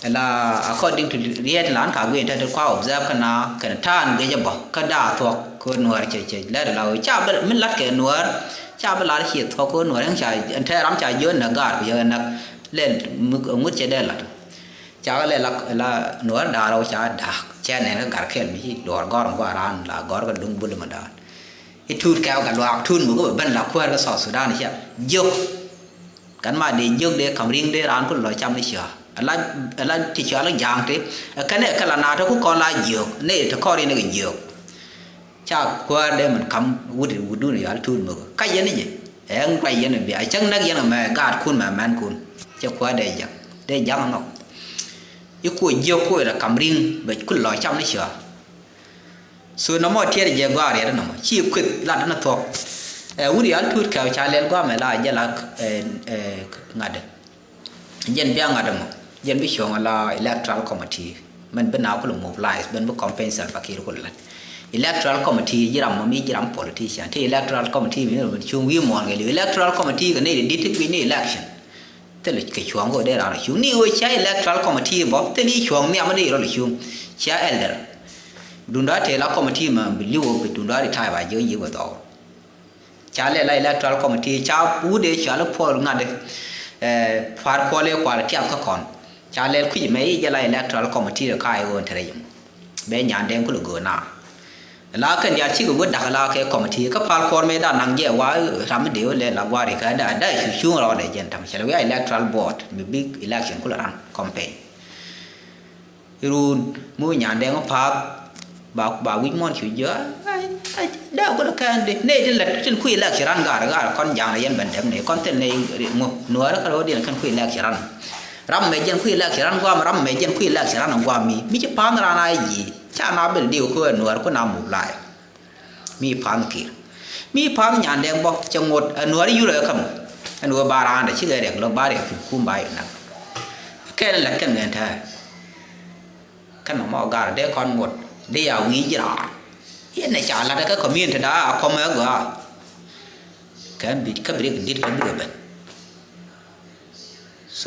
la according to riet lan ka guiy tɛt kua observe kɛn a kɛn ta̱a̱n gecä bä kä da̱a̱ thuɔ̱k kɛ Nuäär cɛ cɛ lɛt la ɣöö ca bä mi lat kɛ Nuäär ca bä lar ciɛ thuɔ̱k kɛ Nuäär ɛn ca ɛn tɛɛr ram ca jiön nɛ gaar ku yɛ nɛ lɛl ŋut cɛ dee lat. Ca kɛ lɛl la la Nuäär da̱a̱ rɛw ca da̱a̱k cɛ nɛn kä gar kɛl mi ci duɔ̱ɔ̱r gɔr ŋuan raan la gɔr kɛ duŋ bul mɛ da̱a̱n. I̱ tuut kɛɛw kɛ luaak tuut mi kä bɛ ben la kuäär kä South Sudan cia jiök. Kɛn ma dee jiök dee ka̱m ri̱ŋ dee raan kulɛ lɔ cam ni cia̱a̱. Ala ala ti cɔal i̱ ja̱a̱ŋ ti ɛ kɛn ɛ kɛ la naat ɛ ku kɔn la jiök ni ti kɔn riɛn kɛ jiök. Ca kuäär dee min ka̱m wut wutdun yɔal tuut mi kä kac yɛn i̱ jɛ. Ɛŋ ruac yɛn i̱ bia cäŋ näk yɛn kɛ mɛ gaatkun mɛ mɛnkun. Cɛ kuäär dee ja̱ŋ dee ja̱ŋ ɛnɔ. I̱ kuɔ jiök kuɔ ilɛ ka̱m ri̱ŋ bɛ kulɛ lɔ cam ni cia̱a̱. So nɔmɔ tiɛt jɛ gɔaa riɛt nɔmɔ ci kueth lat ni thuɔ̱k. Ɛ wut yal tuut kɛw ca lɛl gɔaa mɛ la jɛ la, ɛ, ɛ, ŋa̱t. Jɛn bia ŋa̱t mɔ jɛn bi cuɔ̱ŋ la electoral committee. Mɛn bi na kulɛ mobilize ben bi campaign Salva Kiir kulɛ lat. Electoral committee ji̱ ram mɔ mi ji̱ ram politician ti electoral committee mi cuŋ wi̱i̱ muɔ̱ɔ̱n kɛ li̱w electoral committee kɛ ni dit ti gui̱c ni election. Thilɛ kɛ cuɔ̱ɔ̱ŋ kɛ ɣöö dee raan rɔ cuŋ ni ɣöö cia electoral committee bɔ thilɛ i̱ cuɔ̱ɔ̱ŋ nhiam ni rɔ lɛ cuŋ. Cia elder. Duundä tëë la committee mɛ bi li̱w ɣöö bi duundä ri ta̱a̱ ba jiök yiëë wä dhɔɔr. Ca lɛl la electoral committee ca wut ëë cɔal i̱ Puɔl ŋa̱t i̱, eh, Pa̱a̱r Kuɔl ëë kual tiath kä kɔn. Ca lɛl kui̱c mɛ i̱ jɛ la electoral committee ri ka̱a̱c ɣöö te rɛy ɛmɔ. Bɛ Nyandɛŋ kulɛ göök na. La kɛn diaal cikɛ wä da̱k la kɛ committee kä Pa̱a̱r Kuɔl mëë da̱a̱n naŋ jɛ wa ram mi dee wä lɛ la gua̱a̱r ikä da̱a̱ da̱a̱ cu cuŋ rɔɔdɛ jɛn tam cɛ lɛ wi̱i̱ a electoral board mi bi election kulɛ ran campaign. Iruun mi wä Nyandɛŋ wä pa̱a̱th ba ba wi̱c muɔ̱n cu jiök. Ai, ai, dee kulɛ kɛn di nɛy tin lät tin kui̱ election ran gaar gaar kɔn ja̱a̱ŋ rɛ yɛn ben däm ni kɔn thil nɛy ri ŋu nuäärä kä rɔɔdiɛn kɛn kui̱ election ran. Ram mɛ jɛn kui̱ lɛk ci ran guam, ram mɛ jɛn kui̱ lɛk ci ran guam mi. Mi ci pa̱a̱n ran a ji̱. Ca na bil diw kä ɛ nuäär ku na mop la̱a̱c. Mi pa̱a̱n ki̱i̱r. Mi pa̱a̱n nyan dɛŋ bä cɛ ŋot ɛ nuäär yurɛ kä mɔ. Ɛn ɣöö ba raan dɛ cikɛ riɛk lo̱k ba riɛk kum ba yɛ nak. Kɛn lɛk kɛn ŋɛn tɛ̱̈ɛ̱̈. Kɛn mɔ mɔ gar dee kɔn ŋot dee ya wi̱i̱ ji̱ raan. Yɛn ɛ ca la̱t ɛ kä community da a kɔm ɛ gɔaa. Kɛ bi kä bi riɛk dit kɛ bi rɛ ben.